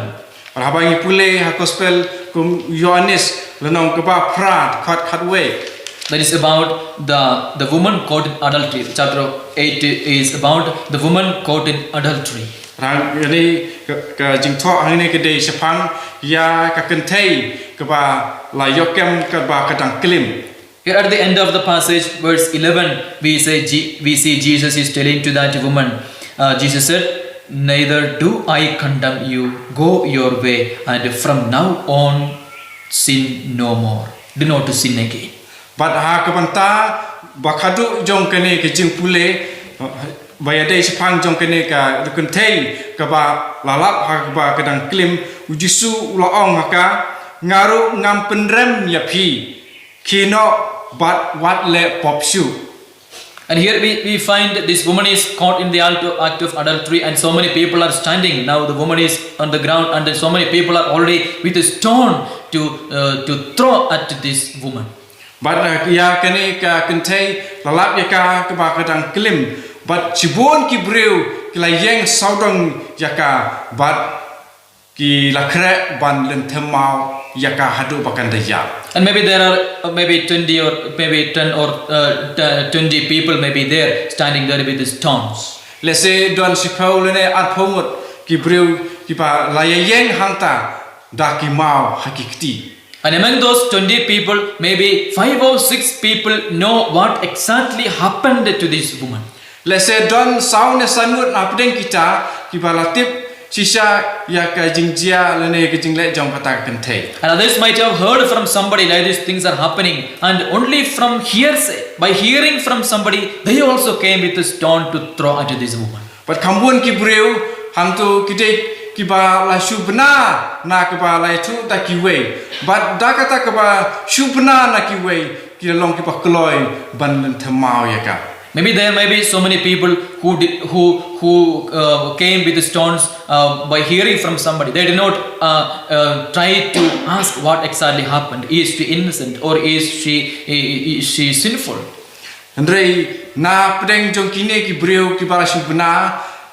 Bad haba ngi pule ha Gospel kum u Ïoannis, lynnong kaba phra, dkhot khatwei. That is about the, the woman caught in adultery. Chapter eight is about the woman caught in adultery. Bad hangne ka, ka jingthoh hangne ka dei shaphang ïa ka kynthei kaba la ïoh kem kaba ka dang klim. Here at the end of the passage, verse eleven, we say Je-, we see Jesus is telling to that woman, uh, Jesus said, "Neither do I condemn you. Go your way, and from now on, sin no more." Do not to sin again. Bad ha ka bynta ba khadduh jong kane ka jingpule, ba ïadei shaphang jong kane ka kynthei kaba la lap ha kaba ka dang klim, u Jisu u la ong ha ka, "Nga ruh ngam pynrem ïa phi. Khie noh bad wat leh pop shuh." And here we, we find that this woman is caught in the act of, act of adultery, and so many people are standing. Now the woman is on the ground, and then so many people are already with a stone to, uh, to throw at this woman. Bad, uh, ïa kane ka kynthei la lap ïa ka kaba ka dang klim. Bad shibun ki briew ki la ïeng sawdong ïa ka. Bad ki la khreh ban lynthem maw ïa ka haduh ba kan da ïap. And maybe there are, uh, maybe twenty or maybe ten or, uh, t-, twenty people may be there standing there with the stones. Lehse don shiphew lane arphew ngut ki briew kiba la ïeng hangta da ki maw ha ki kti. And among those twenty people, maybe five or six people know what exactly happened to this woman. Lehse don saw ne san ngut na pdeng kita kiba la tip shisha ïa ka jingjia lane ka jingleh jong kata ka kynthei. And others might have heard from somebody like these things are happening, and only from hearsay, by hearing from somebody, they also came with a stone to throw at this woman. Bad kham bun ki briew hangto ki dei kiba la shu bna na kaba la ïathuh da kiwei. Bad da kata kaba shu bna na kiwei, ki la long kiba kloi ban lynthem maw ïa ka. Maybe there may be so many people who did, who who uh, came with the stones uh, by hearing from somebody. They did not uh, uh, try to ask what exactly happened. Is she innocent or is she is she sinful? Hynrei na pdeng jong kine ki briew kiba la shu bna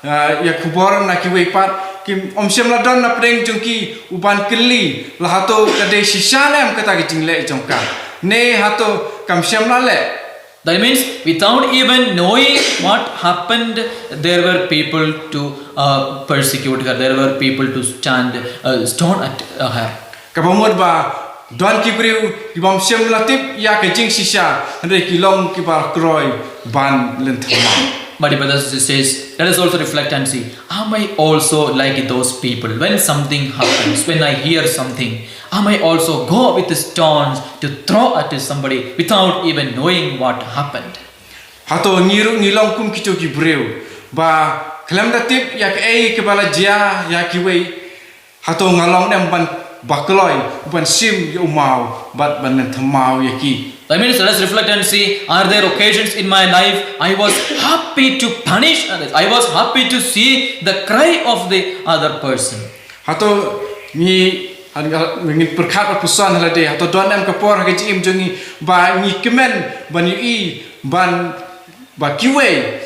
uh, ïa khubor na kiwei pat, ki ym shym la don na pdeng jong ki u ban kylli la hato ka dei shisha ne em kata ka jingleh jong ka, ne hato kam shym la leh. That means, without even knowing what happened, there were people to uh, persecute her. There were people to stand uh, stone at uh, her. Kaba mut ba don ki briew ki bym shym la tip ïa ka jingshisha, hynrei ki long kiba kloi ban lynthem maw. But the brother says, let us also reflect and see, am I also like those people? When something happens, when I hear something, am I also go with the stones to throw at somebody without even knowing what happened? Hato ngi ruh ngi long kum kito ki briew ba khlem da tip ïa kaei kaba la jia ïa kiwei, hato nga long ne em ban ba kloi ban shim ïa u maw bad ban lynthem maw ïa ki? That means, let us reflect and see, are there occasions in my life I was happy to punish others? I was happy to see the cry of the other person. Hato ngi, ha, ngin pyrkhat bad pyrshang ha lade, hato don em ka por ha ka jingim jong ngi ba ngi kmen ban ïohi ban ba kiwei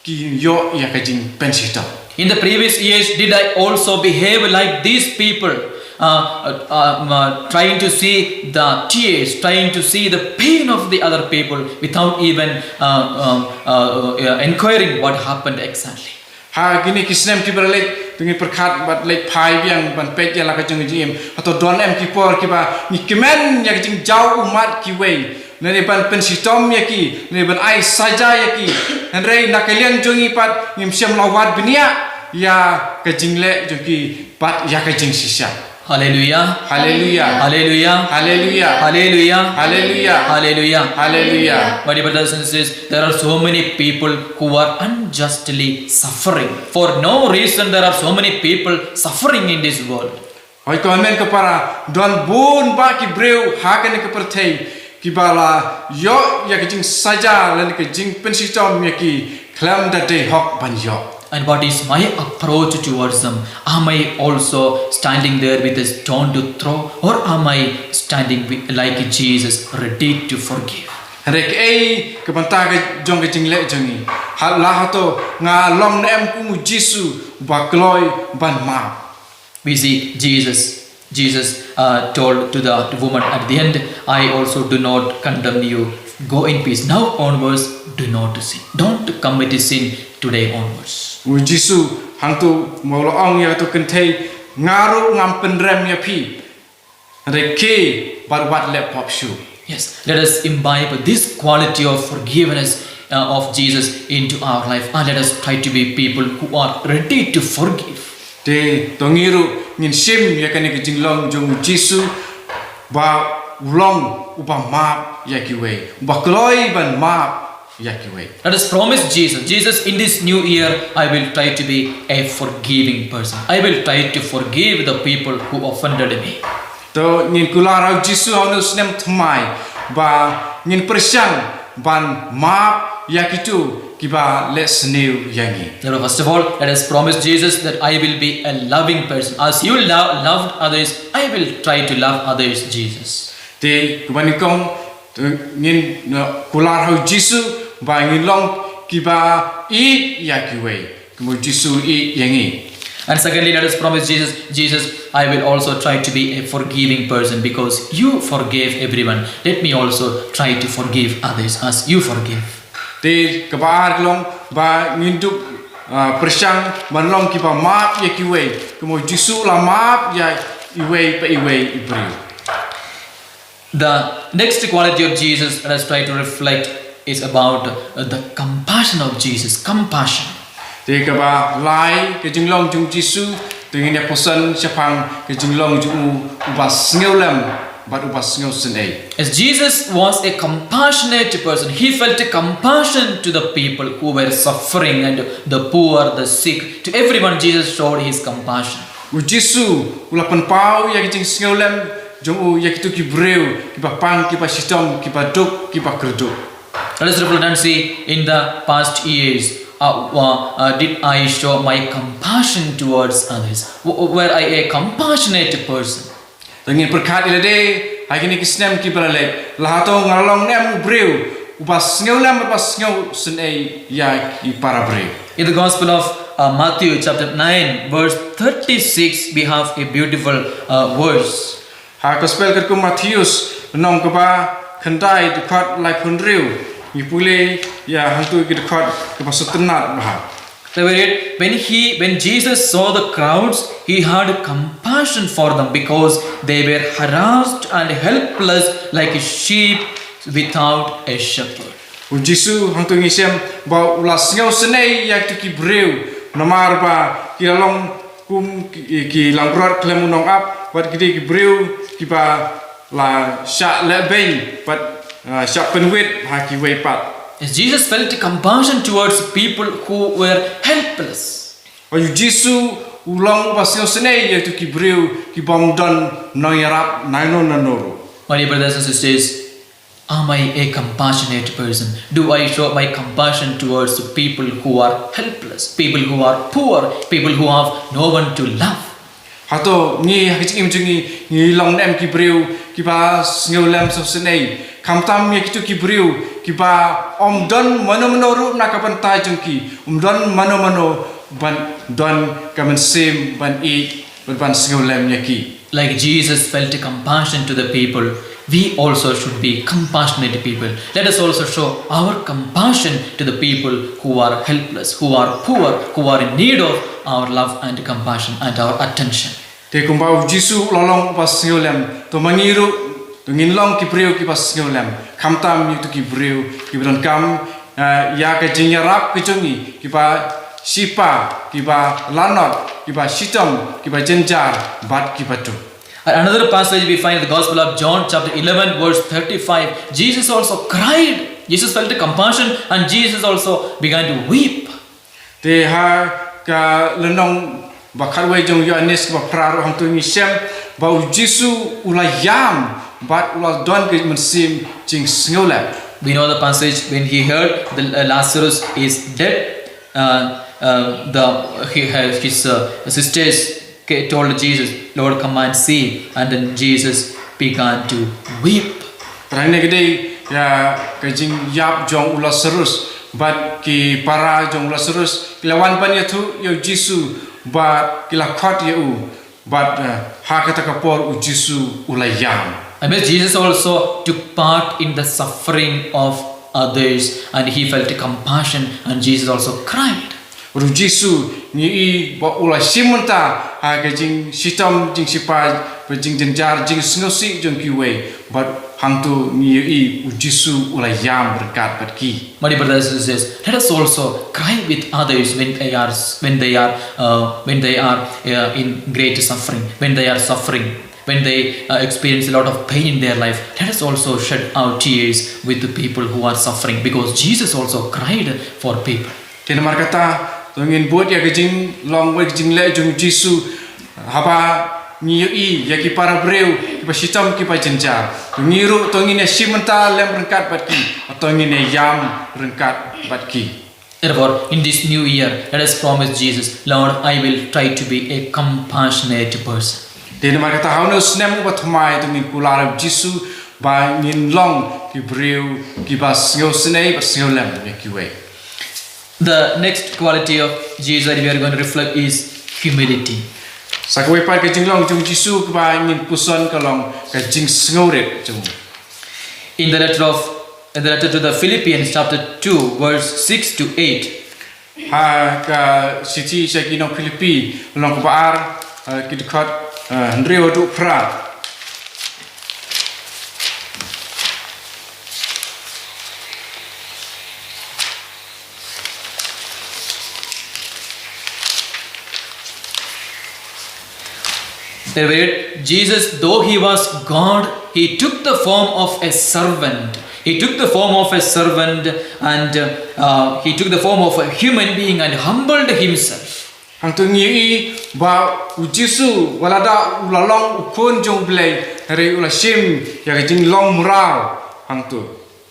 ki ïoh ïa ka jingpynshitom? In the previous years, did I also behave like these people, uh, uh, um, uh, trying to see the tears, trying to see the pain of the other people without even uh, um, uh, uh, inquiring what happened exactly? Ha kine ki snem kiba la leit, to ngin pyrkhat bad leit phai biang ban peit ïa la ka jong ka jingim, hato don em ki por kiba ngi kmen ïa ka jingjaw ummat kiwei, lane ban pynshitom ïa ki, lane ban ai saja ïa ki, hynrei na ka liang jong ngi pat ngim shym la wad bniah ïa ka jingleh jong ki bad ïa ka jingshisha? Hallelujah. Hallelujah. Hallelujah. Hallelujah. Hallelujah. Hallelujah. Hallelujah. Hallelujah. My dear brothers and sisters, there are so many people who are unjustly suffering. For no reason, there are so many people suffering in this world. Hoi ko, amen, ko para, don bun bah ki briew ha kane ka pyrthei kiba la ïoh ïa ka jingsaja lane ka jingpynshitom ïa ki khlem da dei hok ban ïoh. And what is my approach towards them? Am I also standing there with a stone to throw, or am I standing with, like Jesus, ready to forgive? Hynrei kaei ka bynta ka jong ka jingleh jong ngi? Ha, la hato nga long ne em kum u Jisu ba kloi ban map? We see Jesus. Jesus uh, told to the woman at the end, I also do not condemn you. Go in peace. Now onwards, do not sin. Don't commit sin today onwards. U Jisu hangto mo la ong ïa kato ka kynthei, nga ruh ngam pynrem ïa phi. Hynrei khie bad wat leh pop shuh. Yes, let us imbibe this quality of forgiveness uh, of Jesus into our life, and let us try to be people who are ready to forgive. Te to ngi ruh ngin shim ïa kane ka jinglong jong u Jisu ba u long uba map ïa kiwei, uba kloi ban map ïa kiwei. Let us promise Jesus, Jesus, in this new year, I will try to be a forgiving person. I will try to forgive the people who offended me. To ngin kular ha u Jisu ha une u snem thymmai ba ngin pyrshang ban map ïa kito kiba leh sniew ïa ngi. Now, first of all, let us promise Jesus that I will be a loving person. As you lo- loved others, I will try to love others, Jesus. Te kumba nyngkong, to ngin, uh, kular ha u Jisu ba ngin long kiba ïeit ïa kiwei, kumba u Jisu u ïeit ïa ngi. And secondly, let us promise Jesus, Jesus, I will also try to be a forgiving person because you forgave everyone. Let me also try to forgive others as you forgive. Te kaba ar ka long ba ngin dup, uh, pyrshang ban long kiba map ïa kiwei, kumba u Jisu u la map ïa iwei pa iwei i briew. The next quality of Jesus, let us try to reflect, is about uh, the compassion of Jesus. Compassion. Te kaba lai ka jinglong jong u Jisu Ngin ïa puson shaphang ka jinglong jong u, uba sngewlem bad uba sngewsynei. As Jesus was a compassionate person, he felt a compassion to the people who were suffering and the poor, the sick. To everyone, Jesus showed his compassion. U Jisu u la pynpaw ïa ka jingsngewlem jong u ïa kito ki briew kiba pang, kiba shitom, kiba duk, kiba kyrduh. Let us reflect and see, in the past years, uh, uh, uh, did I show my compassion towards others? W- were I a compassionate person? To ngin pyrkhat ïa lade ha kine ki snem kiba la leit, la hato nga la long ne em u briew uba sngewlem, uba sngewsynei ïa ki para briew? In the Gospel of uh, Matthew, chapter nine, verse thirty-six, we have a beautiful uh, verse. Ha Gospel katkum Mathaios, lynnong kaba khyndai, dkhot laiphew hynriew, ngi pule ïa hangto ki dkhot kiba sngewtynnat bha. They were it, when he, when Jesus saw the crowds, he had compassion for them because they were harassed and helpless like sheep without a shepherd. U Jisu, hangto ngi shem ba u la sngewsynei ïa kito ki briew, namar ba ki la long kum ki, ki langbrot khlem u nongap, bad ki dei ki briew kiba la shah lehbeiñ bad, ah, shah pynwit ha kiwei pat. As Jesus felt compassion towards people who were helpless. Ba u Jisu u long uba sngewsynei ïa kito ki briew kibym don nongïarap nangno nangno ruh. My dear brothers and sisters, am I a compassionate person? Do I show my compassion towards the people who are helpless, people who are poor, people who have no one to love? Hato ngi ha ka jingim jong ngi, ngi long ne em ki briew kiba sngewlem sngewsynei, khamtam ïa kito ki briew kiba ym don mano mano ruh na ka bynta jong ki, ym don mano mano ban don ka mynsiem ban ïeit bad ban sngewlem ïa ki? Like Jesus felt compassion to the people, we also should be compassionate people. Let us also show our compassion to the people who are helpless, who are poor, who are in need of our love and compassion and our attention. Te kumba u Jisu u la long uba sngewlem, to ma ngi ruh, to ngin long ki briew kiba sngewlem, khamtam ïa kito ki briew kiba donkam, eh, ïa ka jingïarap ka jong ngi, kiba shipa, kiba lanot, kiba shitom, kiba jynjar, bad kiba duk. And another passage we find in the Gospel of John, chapter eleven, verse thirty-five. Jesus also cried. Jesus felt compassion and Jesus also began to weep. Te ha ka lynnong ba khatwei jong u Ïoannis kaba phra ruh hangto ngi shem ba u Jisu u la ïam bad u la don ka mynsiem jingsngewlem. We know the passage when he heard the, uh, Lazarus is dead. Uh, uh, the he, uh, his uh, sisters ca- told Jesus, "Lord, come and see." And then Jesus began to weep. Tang ne ka dei ïa ka jingïap jong u Lazarus bad ki para jong u Lazarus ki la wan ban ïathuh ïa u Jisu bad ki la khot ïa u, bad, eh, ha kata ka por u Jisu u la ïam. I mean, Jesus also took part in the suffering of others and he felt compassion and Jesus also cried. Bad u Jisu ngi i ba u la shim bynta ha ka jingshitom, jingshipa, bad jingjynjar, jingsngewsih jong kiwei, bad hangto ngi i u Jisu u la ïam ryngkat bad ki. My dear brothers and sisters, let us also cry with others when they are, when they are, uh, when they are uh, in great suffering, when they are suffering, when they uh, experience a lot of pain in their life. Let us also shed our tears with the people who are suffering, because Jesus also cried for people. Te namar kata, to ngin bud ïa ka jinglong bad ka jingleh jong u Jisu, haba ngi ïohi ïa ki para briew kiba shitom, kiba jynjar, to ngi ruh to ngin ïa shim bynta lem ryngkat bad ki, to ngin ïa ïam ryngkat bad ki. Therefore, in this new year, let us promise Jesus, "Lord, I will try to be a compassionate person." Te namar kata, ha une u snem uba thymmai, to ngin kular ïa u Jisu ba ngin long ki briew kiba sngewsynei bad sngewlem ïa kiwei. The next quality of Jesus that we are going to reflect is humility. Sa kawei pat ka jinglong jong u Jisu kaba ngin puson ka long ka jingsngewrit jong u. In the letter of, in the letter to the Philippians, chapter two, verse six to eight. Ha ka shithi sha ki nong Philippi, lynnong kaba ar, eh, ki dkhot, eh, hynriew haduh phra. They read, Jesus, though he was God, he took the form of a servant. He took the form of a servant and uh, he took the form of a human being and humbled himself. Hangto ngi ïohi ba u Jisu wat la da u la long u khun jong u Blei, hynrei u la shim ïa ka jinglong mraw hangto.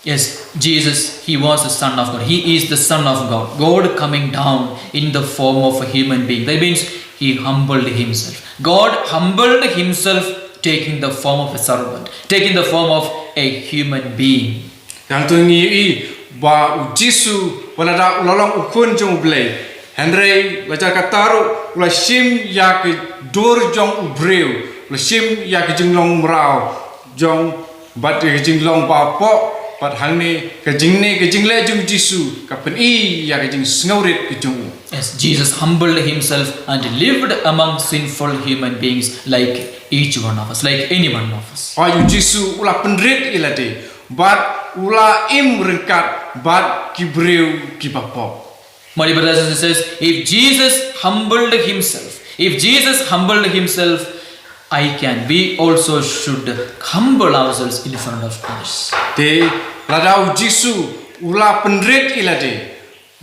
Yes, Jesus, he was the Son of God. He is the Son of God. God coming down in the form of a human being. That means he humbled himself. God humbled himself, taking the form of a servant, taking the form of a human being. Hangto ngi ïohi ba u Jisu wat la da u la long u khun jong u Blei, hynrei la jar kata ruh u la shim ïa ka dur jong u briew, u la shim ïa ka jinglong mraw jong bad ïa ka jinglong ba poh, bad hangne ka jingne ka jingleh jong u Jisu ka pyni ïa ka jingsngewrit ka jong u. As Jesus humbled himself and lived among sinful human beings like each one of us, like any one of us. Ba u Jisu u la pynrit ïa lade bad u la im ryngkat bad ki briew kiba pop. My dear brothers and sisters, if Jesus humbled himself, if Jesus humbled himself, I can, we also should humble ourselves in front of others. Te lada u Jisu u la pynrit ïa lade,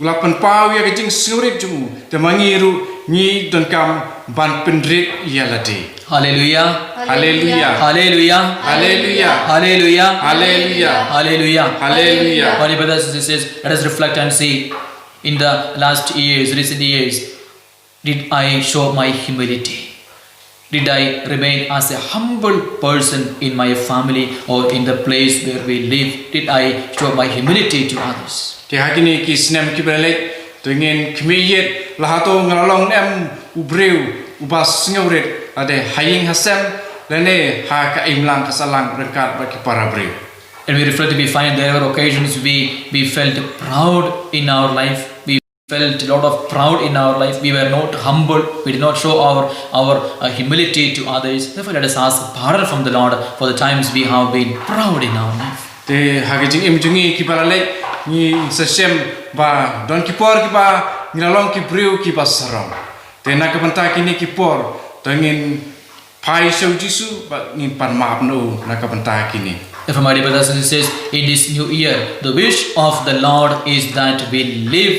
u la pynpaw ïa ka jingsngewrit jong u, te ma ngi ruh ngi donkam ban pynrit ïa lade. Hallelujah. Hallelujah. Hallelujah. Hallelujah. Hallelujah. Hallelujah. Hallelujah. Hallelujah. My dear brothers and sisters, let us reflect and see, in the last years, recent years, did I show my humility? Did I remain as a humble person in my family or in the place where we live? Did I show my humility to others? Te ha kine ki snem kiba la leit, to ngin khmih ïit, la hato nga la long ne em u briew uba sngewrit lade ha ïing ha sem lane ha ka imlang ka sahlang ryngkat bad ki para briew. And we reflect, we find there were occasions we, we felt proud in our life. We felt a lot of proud in our life. We were not humble. We did not show our, our uh, humility to others. Therefore, let us ask pardon from the Lord for the times we have been proud in our life. Te ha ka jingim jong ngi kiba la leit, ngi sa shem ba don ki por kiba ngi la long ki briew kiba sarong. Te na ka bynta kine ki por, to ngin phai sha u Jisu bad ngin pan map na u na ka bynta kine. Therefore, my dear brothers and sisters, in this new year, the wish of the Lord is that we live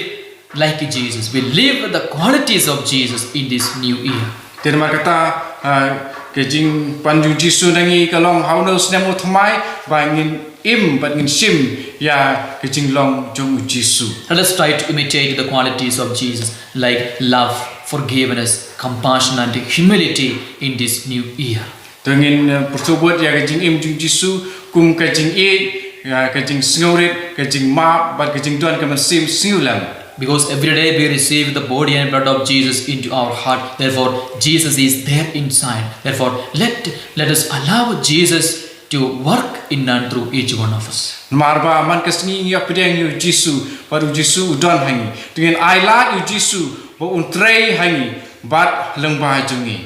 like Jesus. We live the qualities of Jesus in this new year. Te namar kata, ah, ka jingpan jong u Jisu na ngi ka long ha une u snem u thymmai ba ngin im bad ngin shim ïa ka jinglong jong u Jisu. Let us try to imitate the qualities of Jesus, like love, forgiveness, compassion, and humility in this new year. To ngin, eh, pyrshah bud ïa ka jingim jong u Jisu kum ka jingïeit, ïa ka jingsngewrit, ka jingmap bad ka jingdon ka mynsiem sngewlem. Because every day we receive the body and blood of Jesus into our heart. Therefore, Jesus is there inside. Therefore, let, let us allow Jesus to work in and through each one of us. Namar ba man ka sngi ngi ïa pdiang ïa u Jisu, bad u Jisu u don ha ngi. To ngin ai lad ïa u Jisu ba un trei ha ngi bad lyngba jong ngi.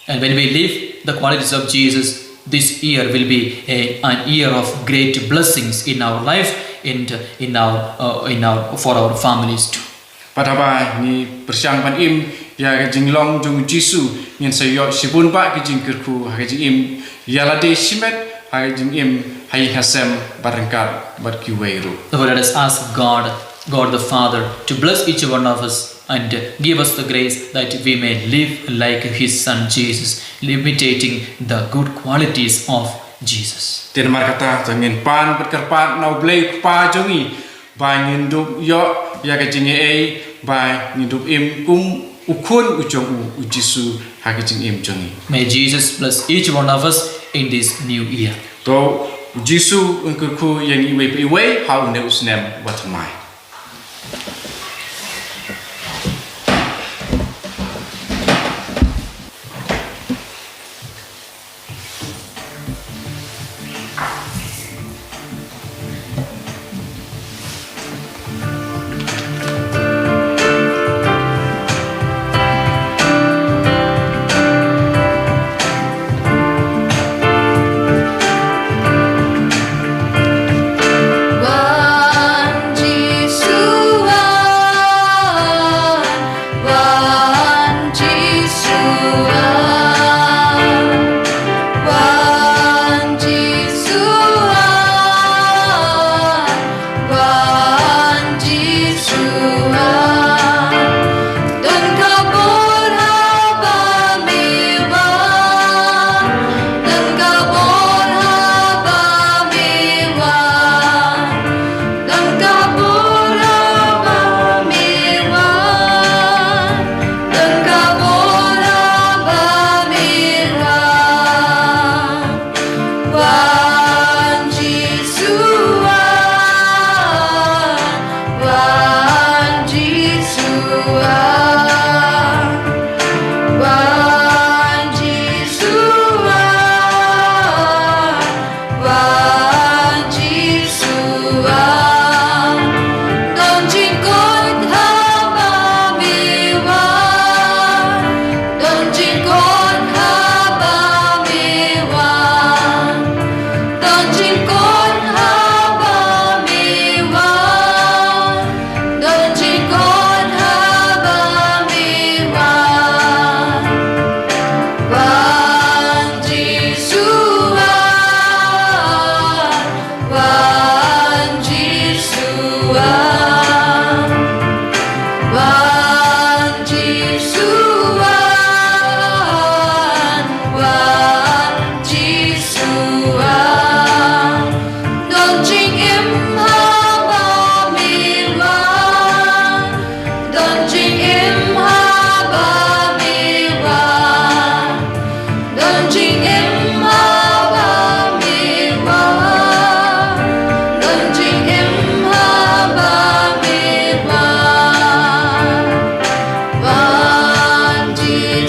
And when we live the qualities of Jesus, this year will be a, an year of great blessings in our life and in our, uh, in our, for our families too. Bad haba ngi pyrshang ban im ïa ka jinglong jong u Jisu, ngin sa ïoh shibun bah ka jingkyrkhu ha ka jingim ïa lade shimet, ha ka jingim ha ïing ha sem bad ryngkat bad kiwei ruh. Therefore, let us ask God, God the Father, to bless each one of us and give us the grace that we may live like His Son Jesus, imitating the good qualities of Jesus. Te namar kata, to ngin pan bad kyrpad na u Blei u Kpa jong ngi, ba ngin dup ïoh ïa ka jingaiei, ba ngin dup im kum u khun u jong u, u Jisu ha ka jingim jong ngi. May Jesus bless each one of us in this new year. To u Jisu un kyrkhu ïa ngi iwei pa iwei ha une u snem ba thymmai.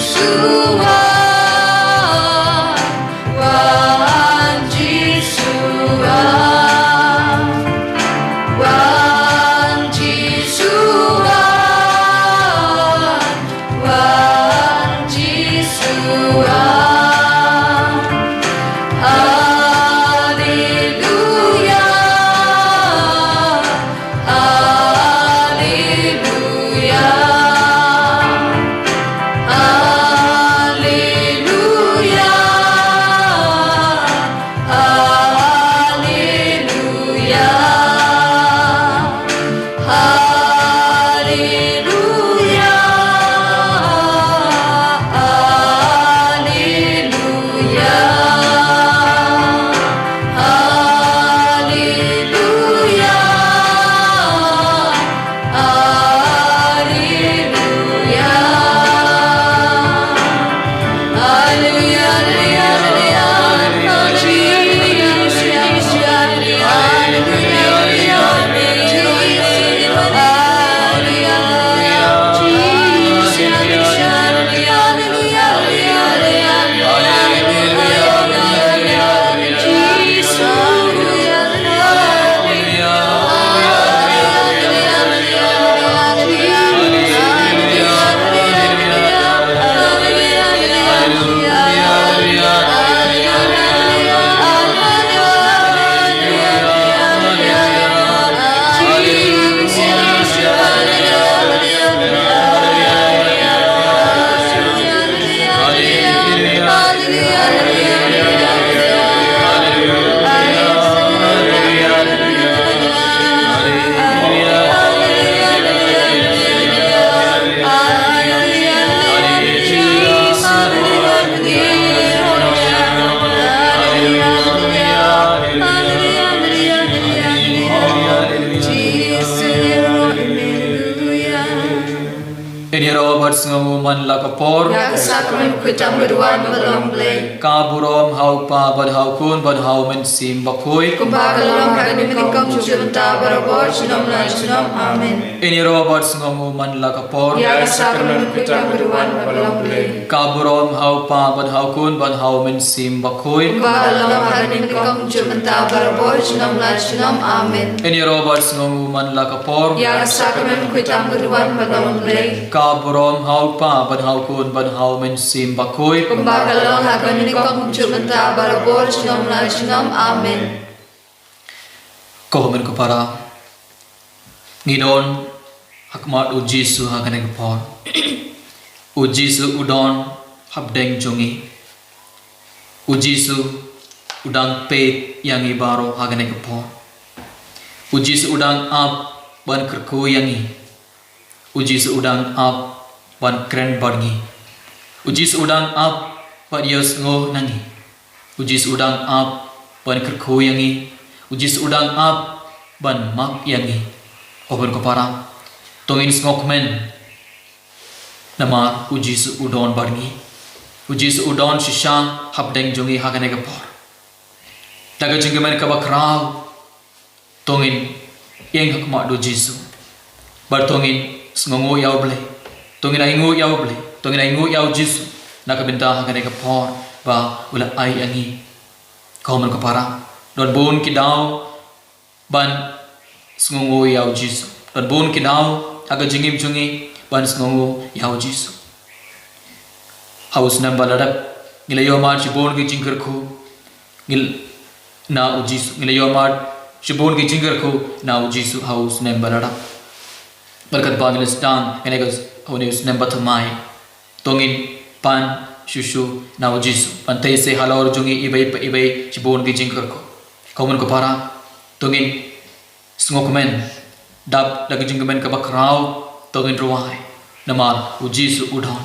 Yeshua, wan Yeshua, wan Yeshua, wan Yeshua. Alleluia. Alleluia. Alleluia. Alleluia. Alleluia. Alleluia. Alleluia. Alleluia. Alleluia, alleluia, alleluia. Ngin ïaroh bad sngewnguh man la ka por. Ïa ka sakramen khuid tam ka duwan ba long Blei. Ka burom ha u Kpa bad ha u Khun bad ha u Mynsiem Bakhuid. Kumba ka long ha kane ka nyngkong, mynta, barabor, junom la junom. Amen. Ngin ïaroh bad sngewnguh man la ka por. Ïa ka sakramen khuid tam ka duwan ba long Blei. Ka burom ha u Kpa bad ha u Khun bad ha u Mynsiem Bakhuid. Kumba ka long ha kane ka nyngkong, mynta, barabor, junom la junom. Amen. Ngin ïaroh bad sngewnguh man la ka por. Ïa ka sakramen khuid tam ka duwan ba long Blei. Ka burom ha u Kpa bad ha u Khun bad ha u Mynsiem Bakhuid. Kumba ka long ha kane ka nyngkong, mynta, barabor, junom la junom. Amen. Ko hynmen ko para, ngi don ha khmat U Jisu ha kane ka por. U Jisu u don hapdeng jong ngi. U Jisu u dang peit ïa ngi baroh ha kane ka por. U Jisu u dang ap ban kyrkhu ïa ngi. U Jisu u dang ap ban kren bad ngi. U Jisu u dang ap ban ïohsngew na ngi. U Jisu u dang ap ban kyrkhu ïa ngi. U Jisu u dang ap ban map ïa ngi. Ko hynmen ko para, to ngin sngewkmen. Namar U Jisu u don bad ngi. U Jisu u don shisha hapdeng jong ngi ha kane ka por. Da ka jingkmen kaba khraw, to ngin ïeng ha khmat U Jisu. Bad to ngin sngewnguh ïa U Blei. To ngin ainguh ïa U Blei. To ngin ainguh ïa U Jisu. Na ka bynta ha kane ka por ba u la ai ïa ngi. Ko hynmen ko para, don bun ki daw ban sngewnguh ïa U Jisu. Don bun ki daw ha ka jingim jong ngi ban sngewnguh ïa U Jisu. Ha u snem ba la dep, ngi la ïoh mad shibun ki jingkyrkhu, ngi l-, na U Jisu. Ngi la ïoh mad shibun ki jingkyrkhu na U Jisu ha u snem ba la dep. Bad katba ngi la sdang kane ka, ha une u snem ba thymmai, to ngin pan shuh shuh na U Jisu. Ban tei se halor jong ngi iwei pa iwei shibun ki jingkyrkhu. Ko hynmen ko para, to ngin sngewkmen. Dap da ka jingkmen kaba khraw, to ngin rwai. Namar U Jisu u don.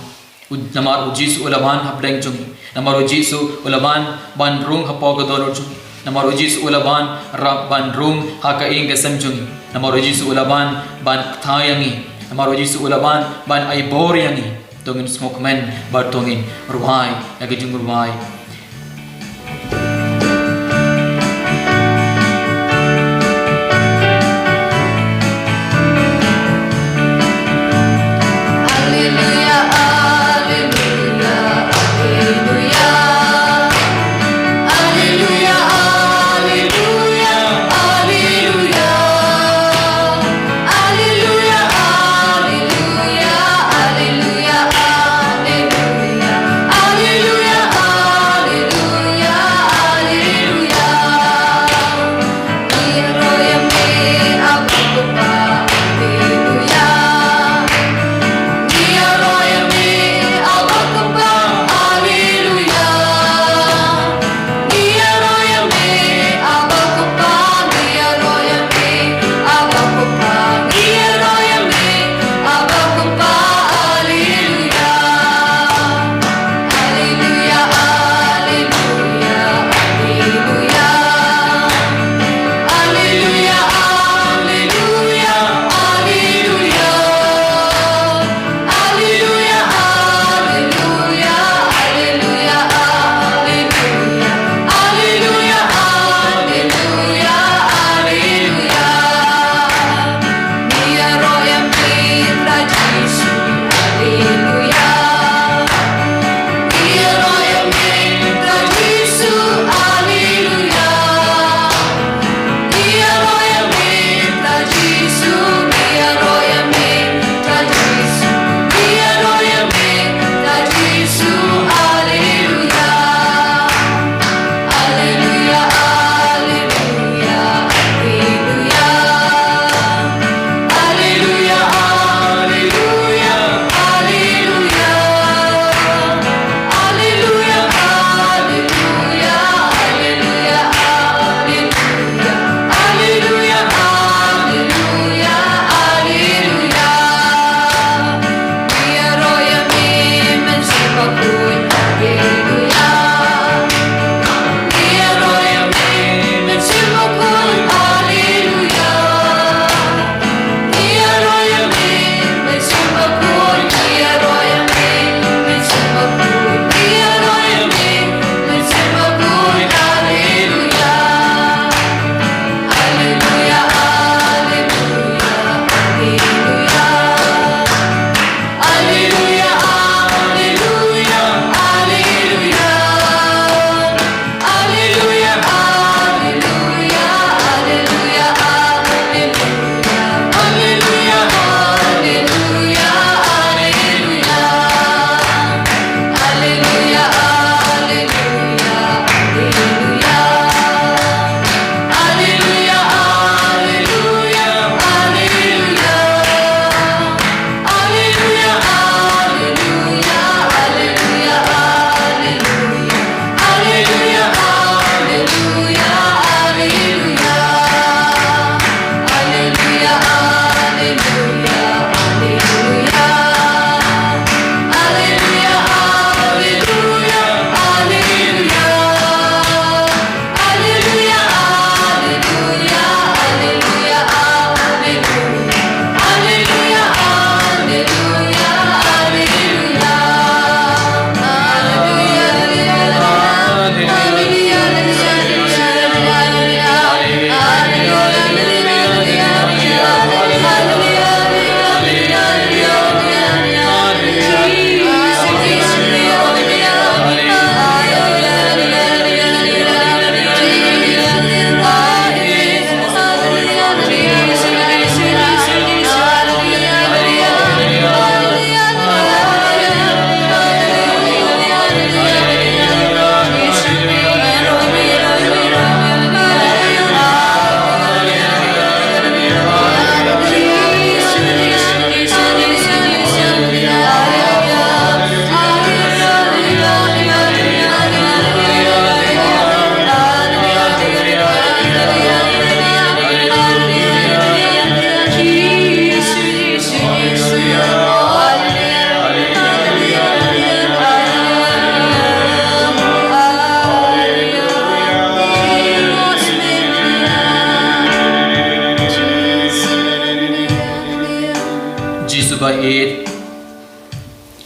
U, namar U Jisu u la wan hapdeng jong ngi. Namar U Jisu u la wan ban rung hapoh ka dohnud jong ngi. Namar U Jisu u la wan rap ban rung ha ka ïing ka sem jong ngi. Namar U Jisu u la wan ban kthar ïa ngi. Namar U Jisu u la wan ban ai bor ïa ngi. To ngin sngewkmen bad to ngin rwai ïa ka jingrwai. Alleluia, alleluia.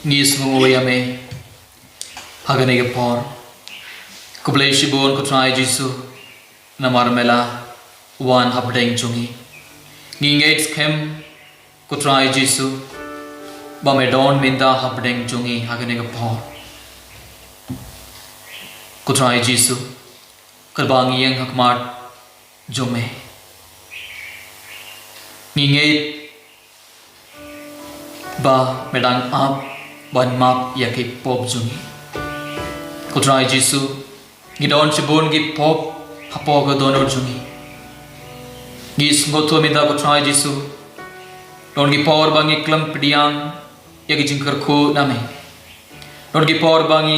Ngi sngewnguh ïa me ha kane ka por. Khublei shibun ko Trai Jisu, namar me la wan hapdeng jong ngi. Ngi ngeit skhem ko Trai Jisu ba me don mynta hapdeng jong ngi ha kane ka por. Ko Trai Jisu, katba ngi ïeng ha khmat jong me, ngi ngeit ba me dang ap ban map ïa ki pop jong ngi. Ko Trai Jisu, ngi don shibun ki pop hapoh ka dohnud jong ngi. Ngi sngewthuh mynta ko Trai Jisu, don ki por ba ngi khlem pdiang ïa ki jingkyrkhu na me. Don ki por ba ngi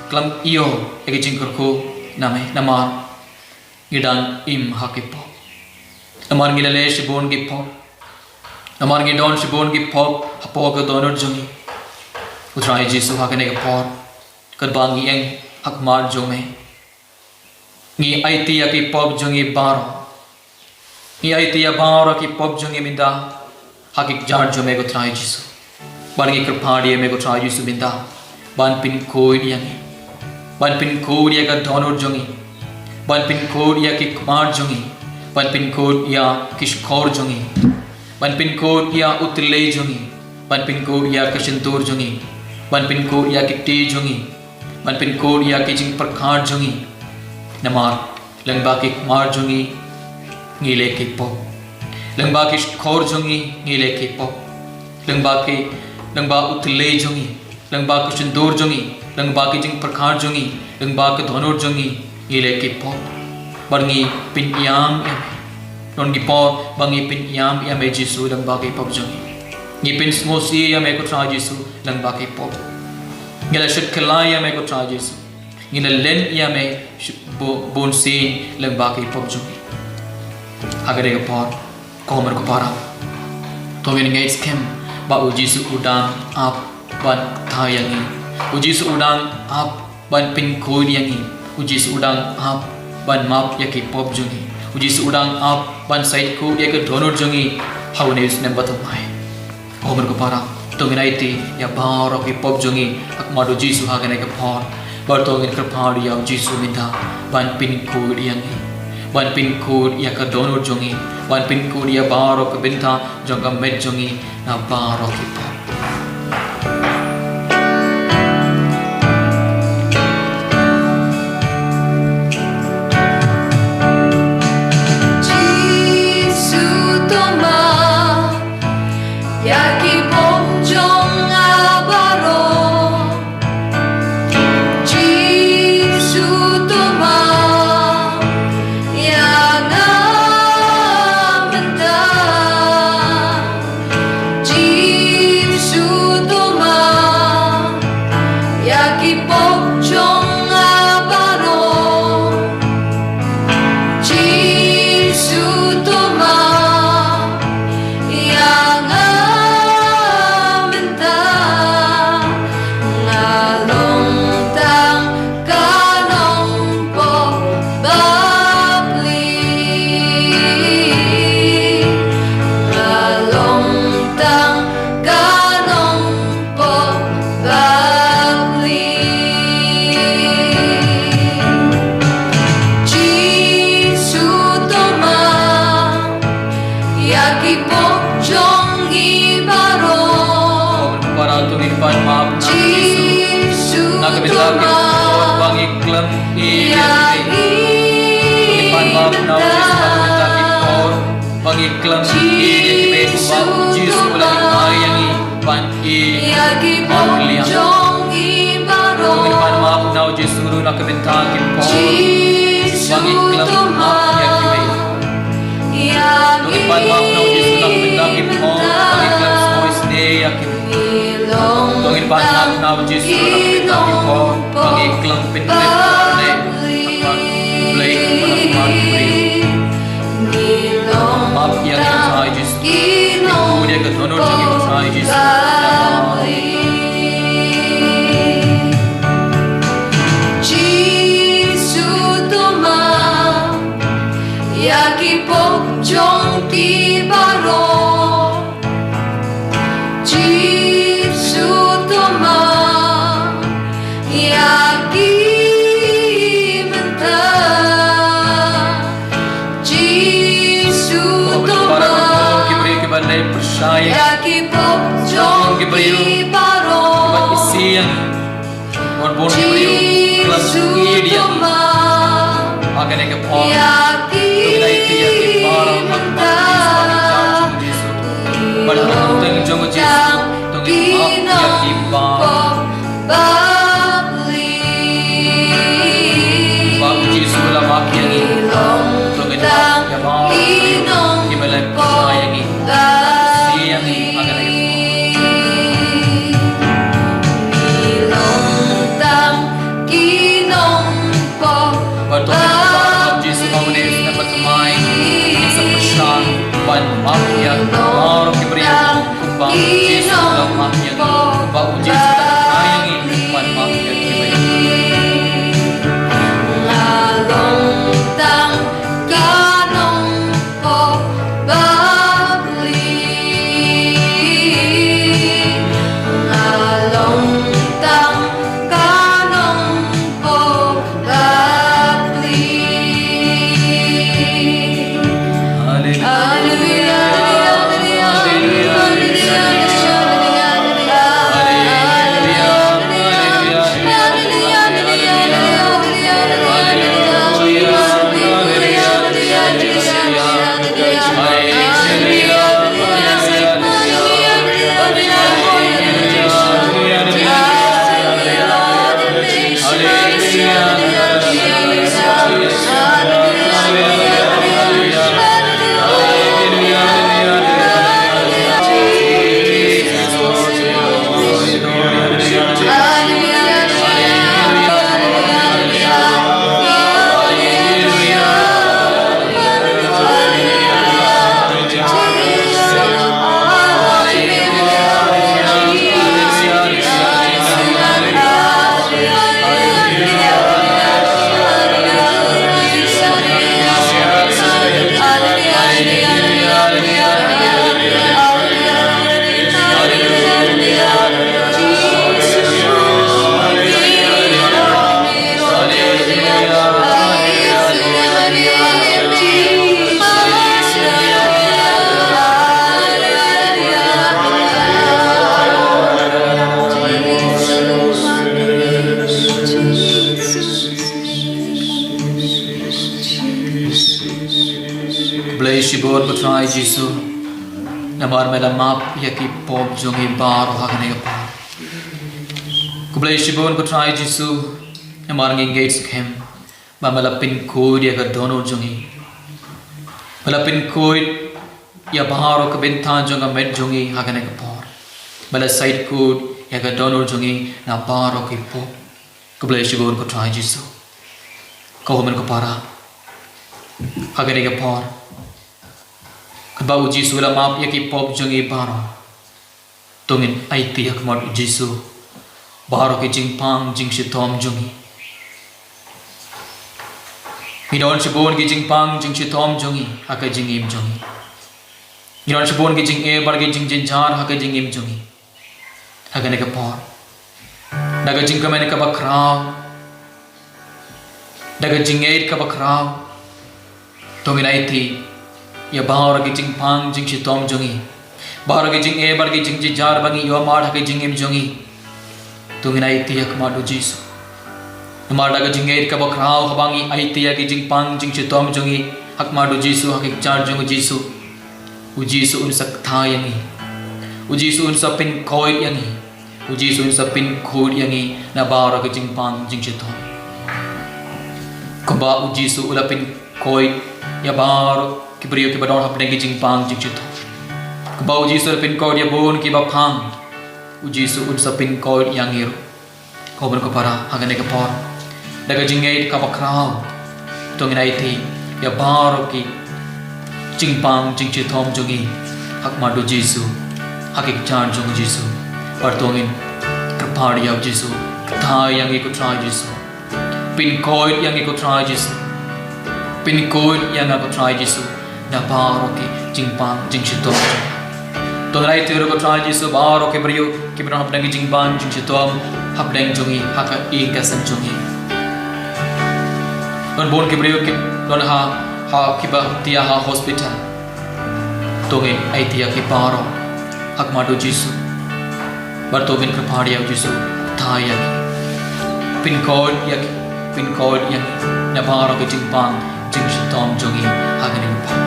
khlem ïoh ïa ki jingkyrkhu na me, namar ngi dang im ha ki pop. Namar ngi la leh shibun ki pop. Namar ngi don shibun ki pop hapoh ka dohnud jong ngi. Ko Trai Jisu, ha kane ka por, katba ngi ïeng ha khmat jong me, ngi aiti ïa ki pop jong ngi baroh. Ngi aiti ïa baroh ki pop jong ngi mynta ha ki kjat jong me ko Trai Jisu. Bad ngi kyrpad ïa me ko Trai Jisu mynta ban pynkhuid ïa ngi. Ban pynkhuid ïa ka dohnud jong ngi. Ban pynkhuid ïa ki khmat jong ngi. Ban pynkhuid ïa ki shkor jong ngi. Ban pynkhuid ïa u tyllai jong ngi. Ban pynkhuid ïa ka shyntur jong ngi. Ban pynkhuid ïa ki kti jong ngi. Ban pynkhuid ïa ki jingpyrkhat jong ngi. Namar lyngba ki khmat jong ngi, ngi leh ki pop. Lyngba ki shkor jong ngi, ngi leh ki pop. Lyngba ki, lyngba u tyllai jong ngi, lyngba ka shyntur jong ngi, lyngba ki jingpyrkhat jong ngi, lyngba ka dohnud jong ngi, ngi leh ki pop. Bad ngi pynïam ïa me. Don ki por ba ngi pynïam ïa me Jisu lyngba ki pop jong ngi. Ngi pynsngewsih ïa me ko Trai Jisu lyngba ki pop. Ngi la shit kylla ïa me ko Trai Jisu. Ngi la len ïa me sh-, bu-, bun sien lyngba ki pop jong ngi. Ha kane ka por, ko mei ko para, to ngin ngeit skhem ba U Jisu u dang ap ban thaw ïa ngi. U Jisu u dang ap ban pynkhuid ïa ngi. U Jisu u dang ap ban map ïa ki pop jong ngi. U Jisu u dang ap ban sait khuid ïa ka dohnud jong ngi ha une u snem ba thymmai. Ko mei ko para, to ngin aiti ïa baroh ki pop jong ngi ha khmat U Jisu ha kane ka por. Bad to ngin kyrpad ïa U Jisu mynta ban pynkhuid ïa ngi. Ban pynkhuid ïa ka dohnud jong ngi. Ban pynkhuid ïa baroh ka bynta jong ka met jong ngi na baroh ki por. Jisu, to map ïa ki pop jong nga baroh. Jisu, to map ïa nga mynta. Jisu, to map ïa ki pop jong nga baroh. Jisu, to map ïa nga mynta. Nga long tang ka nongpop bapli. Nga long tang ka nongpop bapli. Jisu, to map ïa ki pop jong ngi baroh. Para, to ngin pan map na Jisu. Jisu, na ka bynta ki por ba ngi khlem ïeit ïa me. To ngin pan map na Jisu na ka bynta ki por ba ngi khlem ïeit ïa me. Kumba U Jisu u la ai ïa ngi ban ïeit ïa ki pop jong ngi baroh. To ngin pan map na Jisu ruh na ka bynta ki por ba ngi khlem ap ïa ki me. To ngin pan map na U Jisu na ka bynta ki por ba ngi khlem sngewsih ïa ki me. To ngin pan map na U Jisu na ka bynta ki por ba ngi khlem pynbeit ïa ki me. Map ïa ngi Trai Jisu. Ïa ka dohnud jong ngi Trai Jisu. Jisu, to map ïa ki pop jong ngi baroh. Jisu, to Ïa ngi. Bun bun ki briew ki la sngewthuh ïa ngi ha kane ka por. To ngin aiti ïa ki baroh ha khmat u Jisu ha ka kyrteng jong u Jisu. Bad ha ka kyrteng jong u Jisu to ngin map ïa ki baroh. Ba u Jisu u la map ïa ngi. To ngin map ïa baroh kiba la ïa ngi. Ïa ngi ha kane ka por. Ba to ngin map ïa Jisu ha une u snem ba thymmai. Ngin sa pyrshang ban map ïa baroh ki briew kumba u Jisu u la map ïa ngi. Kumba u Jisu u la pynshai ïa ngi ban map ïa kiba ïeit. Khublei shibun ko Trai Jisu. Namar me la map ïa ki pop jong ngi baroh ha kane ka por. Khublei shibun ko Trai Jisu. Namar ngi ngeit skhem ba me la pynkhuid ïa ka dohnud jong ngi. Me la pynkhuid ïa baroh ka bynta jong ka met jong ngi ha kane ka por. Me la shait khuid ïa ka dohnud jong ngi na baroh ki pop. Khublei shibun ko Trai Jisu. Ko hynmen ko para, ha kane ka por, kaba u Jisu u la map ïa ki pop jong ngi baroh. To ngin aiti ha khmat u Jisu baroh ki jingpang jingshitom jong ngi. Ngi don shibun ki jingpang jingshitom jong ngi ha ka jingim jong ngi. Ngi don shibun ki jingeh bad ki jingjynjar ha ka jingim jong ngi ha kane ka por. Da ka jingkmen kaba khraw, da ka jingngeit kaba khraw, to ngin aiti ïa baroh ki jingpang jingshitom jong ngi, baroh ki jingeh bad ki jingjynjar ba ngi ïohmad ha ka jingim jong ngi. To ngin aiti ha khmat u Jisu. Namar da ka jingngeit kaba khraw haba ngi aiti ïa ki jingpang jingshitom jong ngi ha khmat u Jisu, ha ki kjat jong u Jisu, u Jisu un sa kthai ïa ngi. U Jisu un sa pynkhuid ïa ngi. U Jisu un sa pynkhuid ïa ngi na baroh ki jingpang jingshitom. Kumba u Jisu u la pynkhuid ïa baroh ki briew kiba don hapdeng ki jingpang jingshitom. Kumba u Jisu u la pynkhuid ïa bun kiba phang, u Jisu un sa pynkhuid ïa ngi ruh. Ko hynmen ko para, ha kane ka por, da ka jingngeit kaba khraw, to ngin aiti ïa baroh ki jingpang jingshitom jong ngi ha khmat u Jisu, ha ki kjat jong u Jisu. Bad to ngin kyrpad ïa u Jisu, kthai ïa ngi ko Trai Jisu. Pynkhuid ïa ngi ko Trai Jisu. Pynkhuid ïa nga ko Trai Jisu na baroh ki jingpang jingshitom. To ngin aiti ruh ko Trai Jisu baroh ki briew kiba don hapdeng ki jingpang jingshitom hapdeng jong ngi, ha ka ïing ka sem jong ngi. Don bun ki briew ki don ha, ha kiba thiah ha hospital. To ngin aiti ïa ki baroh ha khmat u Jisu. Bad to ngin kyrpad ïa u Jisu. ïa ki. Pynkhuid ïa ki. Pynkhuid ïa ki. Na baroh ki jingpang jingshitom jong ngi ha kane ka por.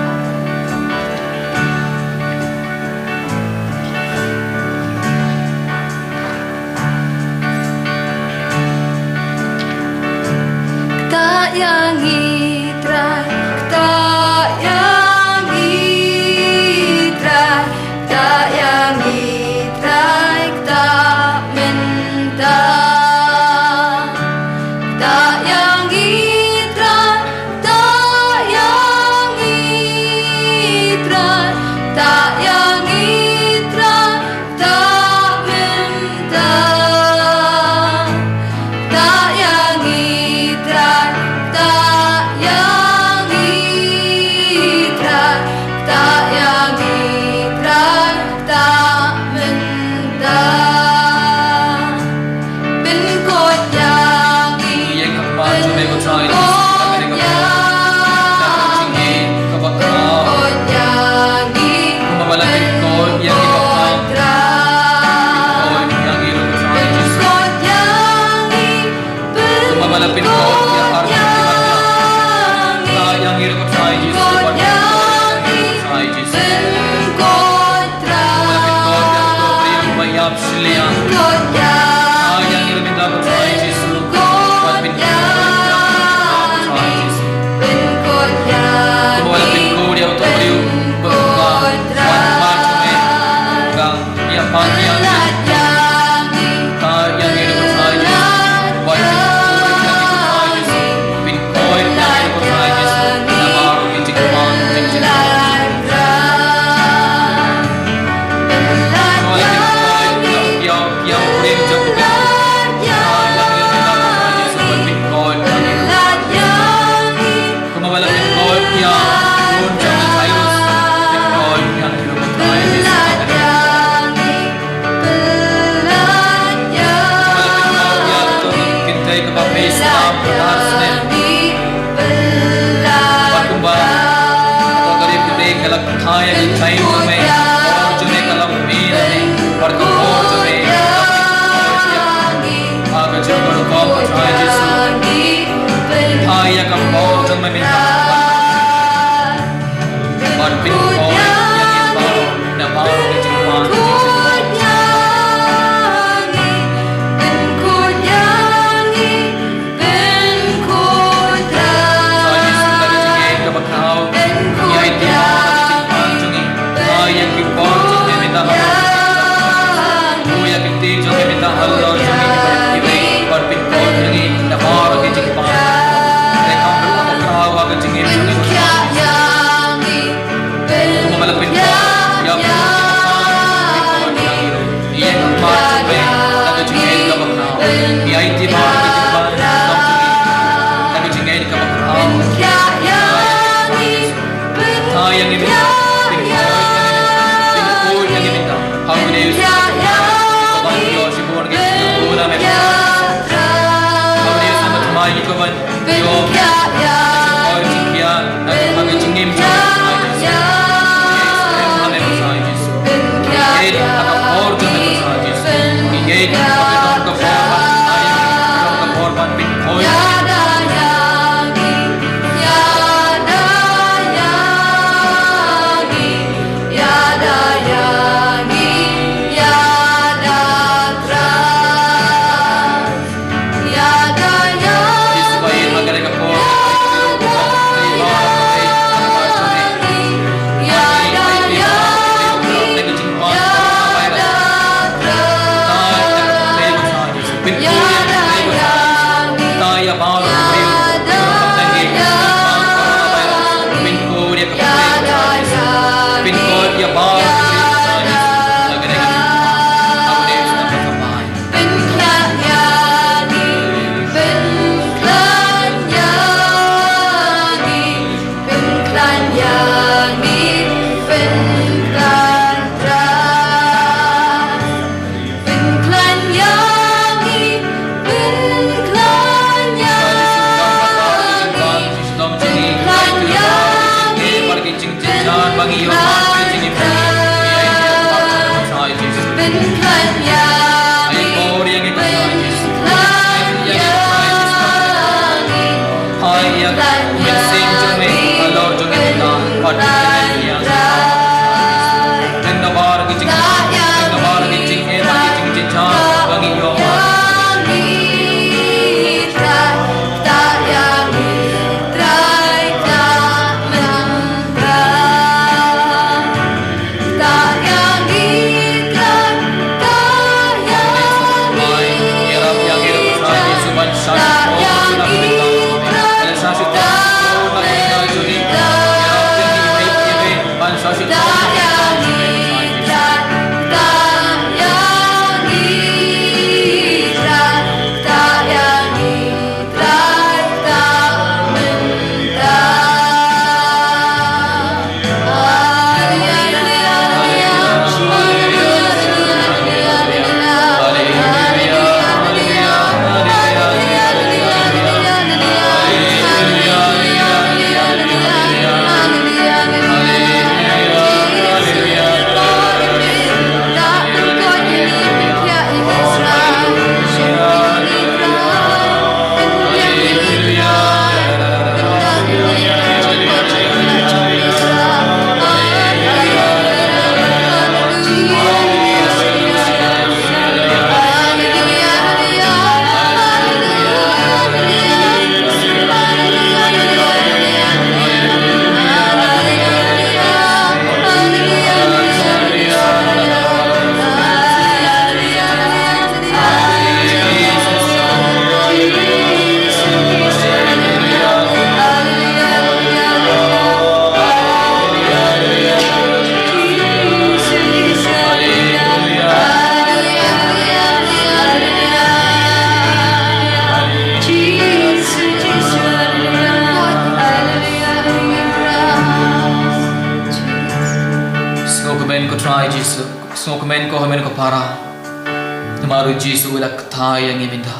Ktah ïa ngi Trai, ktah ïa ngi Trai, ktah ïa ngi Trai, ktah mynta. Ktah ïa ngi Trai, ktah ïa ngi Trai, ktah ïa ngi Trai, ktah mynta. Ktah ïa ngi Trai, ktah ïa ngi Trai, ktah ïa ngi Trai, ktah mynta. Pynkhuid ïa ngi. Ïa ka kpa jong me ko Trai Jisu, ka kane ka por, ka jingngeit kaba khraw. Pynkhuid ïa ngi. Kumba la pynkhuid ïa ki ba phai. Pynkhuid ïa ngi ruh ko Trai Jisu. Pynkhuid ïa ngi. Kumba la pynkhuid ïa Armin ki ba phai. Ktah ïa ngi ruh ko Trai Jisu, pynkhuid ïa ngi ko Trai Jisu. Pynkhuid Trai. Kumba la pynkhuid ïa uto u briew uba ïap shiliang. Pynkhuid ïa ngi. Ktah ïa ngi ruh mynta ko Trai Jisu. Wat pynkhuid ïa ngi mynta ko Trai Jisu. Pynkhuid ïa ngi. Kumba la pynkhuid ïa uto u briew uba, uba, uba ïap shiliang. Ïa pang ïa ngi. Ktah ïa ngi ruh ko Trai Jisu. Wat pynkhuid ïa ngi ko Trai Jisu. Pynkhuid ïa ngi ko Trai Jisu. Na baroh ki jingpang jingshiteng. Ktah ïa ngi ko Trai Jisu. Ïa u briew jong u. Ktah ïa ngi ruh ko Trai Jisu. Wat pynkhuid ïa ngi. Kumba la pynkhuid ïa u khun jong u Jairus, pynkhuid ïa ngi ruh ko Trai Jisu. Kumba la pynkhuid ïa uto u kynthei kaba pyrshah arphew snem. Bad kumba kato ka riewkynthei ka la kynthai ïa ki jaiñ jong me, ka bor jong me ka la mih nangne, bad ka bor jong me ka la mih. Ha ka jingim ka rukom ko Trai Jisu. Ai ïa ka bor jong me mynta. Bad pynkhuid ïa ngi baroh na baroh ki jingpang. Trai Jisu, da ka jingngeit kaba khraw, ngi aiti baroh ki jingpang jong ngi. Ai ïa ki bor jong me mynta halor. Ai ïa ki kti jong me mynta halor jong ngi kiba ïeit kiba ïeit, bad pynkhuid ïa ngi na baroh ki jingpang. Ai ka bor kaba khraw ha ka jingim jong ngi. Kumba la pynkhuid ïa u, pynkhuid ïa ngi ruh. Ïa ka bor jong me da ka jingngeit kaba khraw. Ngi aiti baroh ki jingpang jong ngi da ka jingngeit kaba khraw. Ktah ïa ngi mynta, pynkhuid ïa ngi mynta, pynkhuid ïa ngi mynta. Ha une u sngi, kaba ngi ïoh shibun ngi kyrkhu na me. Ha une u sngi ba thymmai ngi kwah ban ïoh ka jingkhuid jingkhiah na ka jingim jong ngi. Ngi kyrkhu na me Trai Jisu. Ngi ngeit ha ka bor jong me Trai Jisu. Ngi ngeit ba me don ka bor ban ai, me don ka bor ban pynkhuid. Ko para, namar u Jisu u la kthai ïa ngi mynta.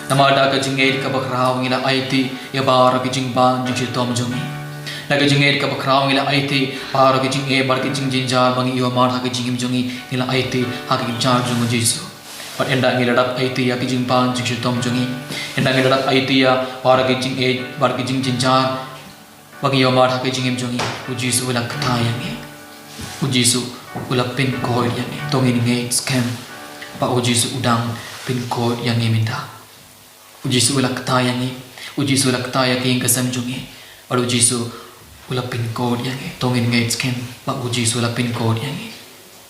Namar da ka jingngeit kaba khraw ngi la aiti ïa baroh ki jingban jingshitom jong ngi. Da ka jingngeit kaba khraw ngi la aiti baroh ki jingeh bad ki jingjynjar ba ngi ïohmad ha ka jingim jong ngi, ngi la aiti ha ka jingjar jong u Jisu. Bad ynda ngi la dep aiti ïa ki jingban jingshitom jong ngi, ynda ngi la dep aiti ïa baroh ki jingeh bad ki jingjynjar ba ngi ïohmad ha ka jingim jong ngi, u Jisu u la kthai ïa ngi. U Jisu u la pynkhuid ïa ngi. To ngin ngeit skhem ba u Jisu u dang pynkhuid ïa ngi mynta. U Jisu u la kthai ïa ngi. U Jisu u la kthai ïa ka ïing ka sem jong ngi. Bad u Jisu u la pynkhuid ïa ngi. To ngin ngeit skhem ba u Jisu u la pynkhuid ïa ngi.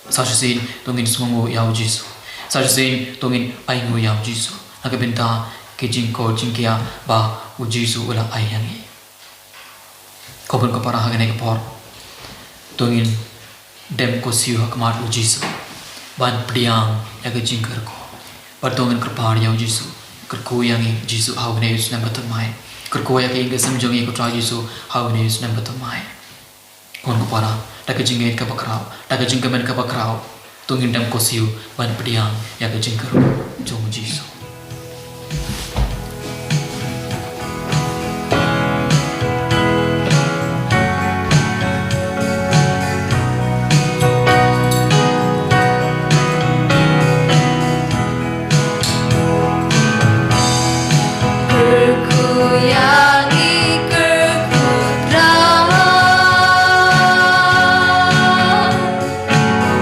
Sa shisien to ngin sngewnguh ïa u Jisu. Sa shisien to ngin ainguh ïa u Jisu na ka bynta ki jingkhuid jingkhiah ba u Jisu u la ai ïa ngi. Ko bun ko para, ha kane ka por to ngin dem ko siew ha khmat u Jisu ban pdiang ïa ka jingkyrkhu. Bad to ngin kyrpad ïa u Jisu, kyrkhu ïa ngi Jisu ha une u snem ba thymmai. Kyrkhu ïa ka ïing ka sem jong ngi ko Trai Jisu ha une u snem ba thymmai. Ko bun ko para, da ka jingngeit kaba khraw, da ka jingkmen kaba khraw, to ngin dem ko siew ban pdiang ïa ka jingkyrkhu jong u Jisu. Kyrkhu ïa ngi, kyrkhu Trai.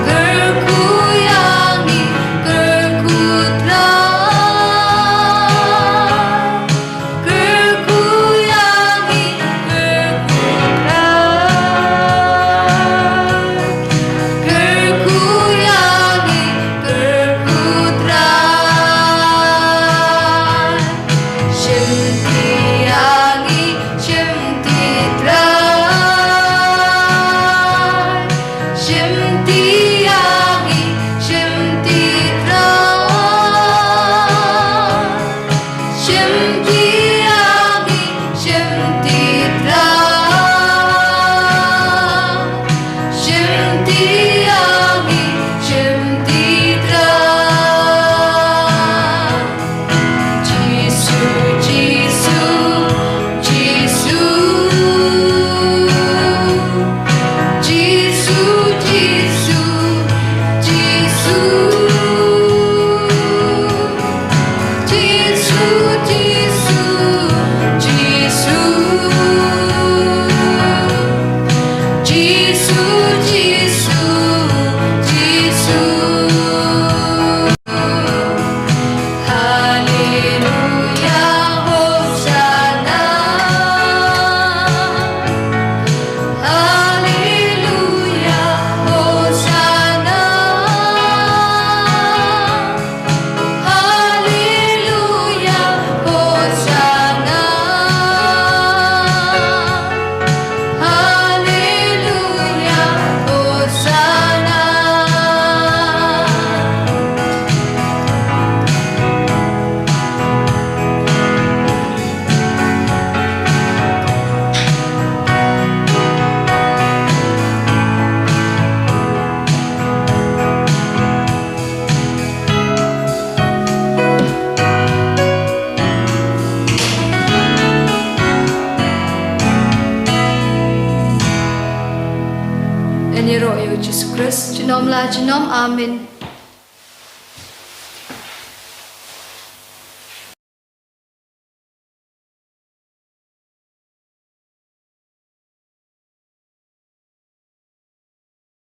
Kyrkhu ïa ngi, kyrkhu Trai. Kyrkhu ïa ngi, kyrkhu Trai. Kyrkhu ïa ngi, kyrkhu Trai. Shim ti ïa ngi, shim ti Trai. Shim ti ïa ngi, shim ti Trai. Shim ti ïa ngi, shim ti Trai. Shim ti ïa ngi, shim ti Trai. Jisu, Jisu, Jisu. Jisu, Jisu, Jisu. Jisu, Jisu, Jisu. Jisu, Jisu, Jisu. Haleluya, Hosana. Haleluya, Hosana. Haleluya, Hosana. Haleluya, Hosana. Yn ïaroh ïa u Jisu Khrist, junom la junom, amen.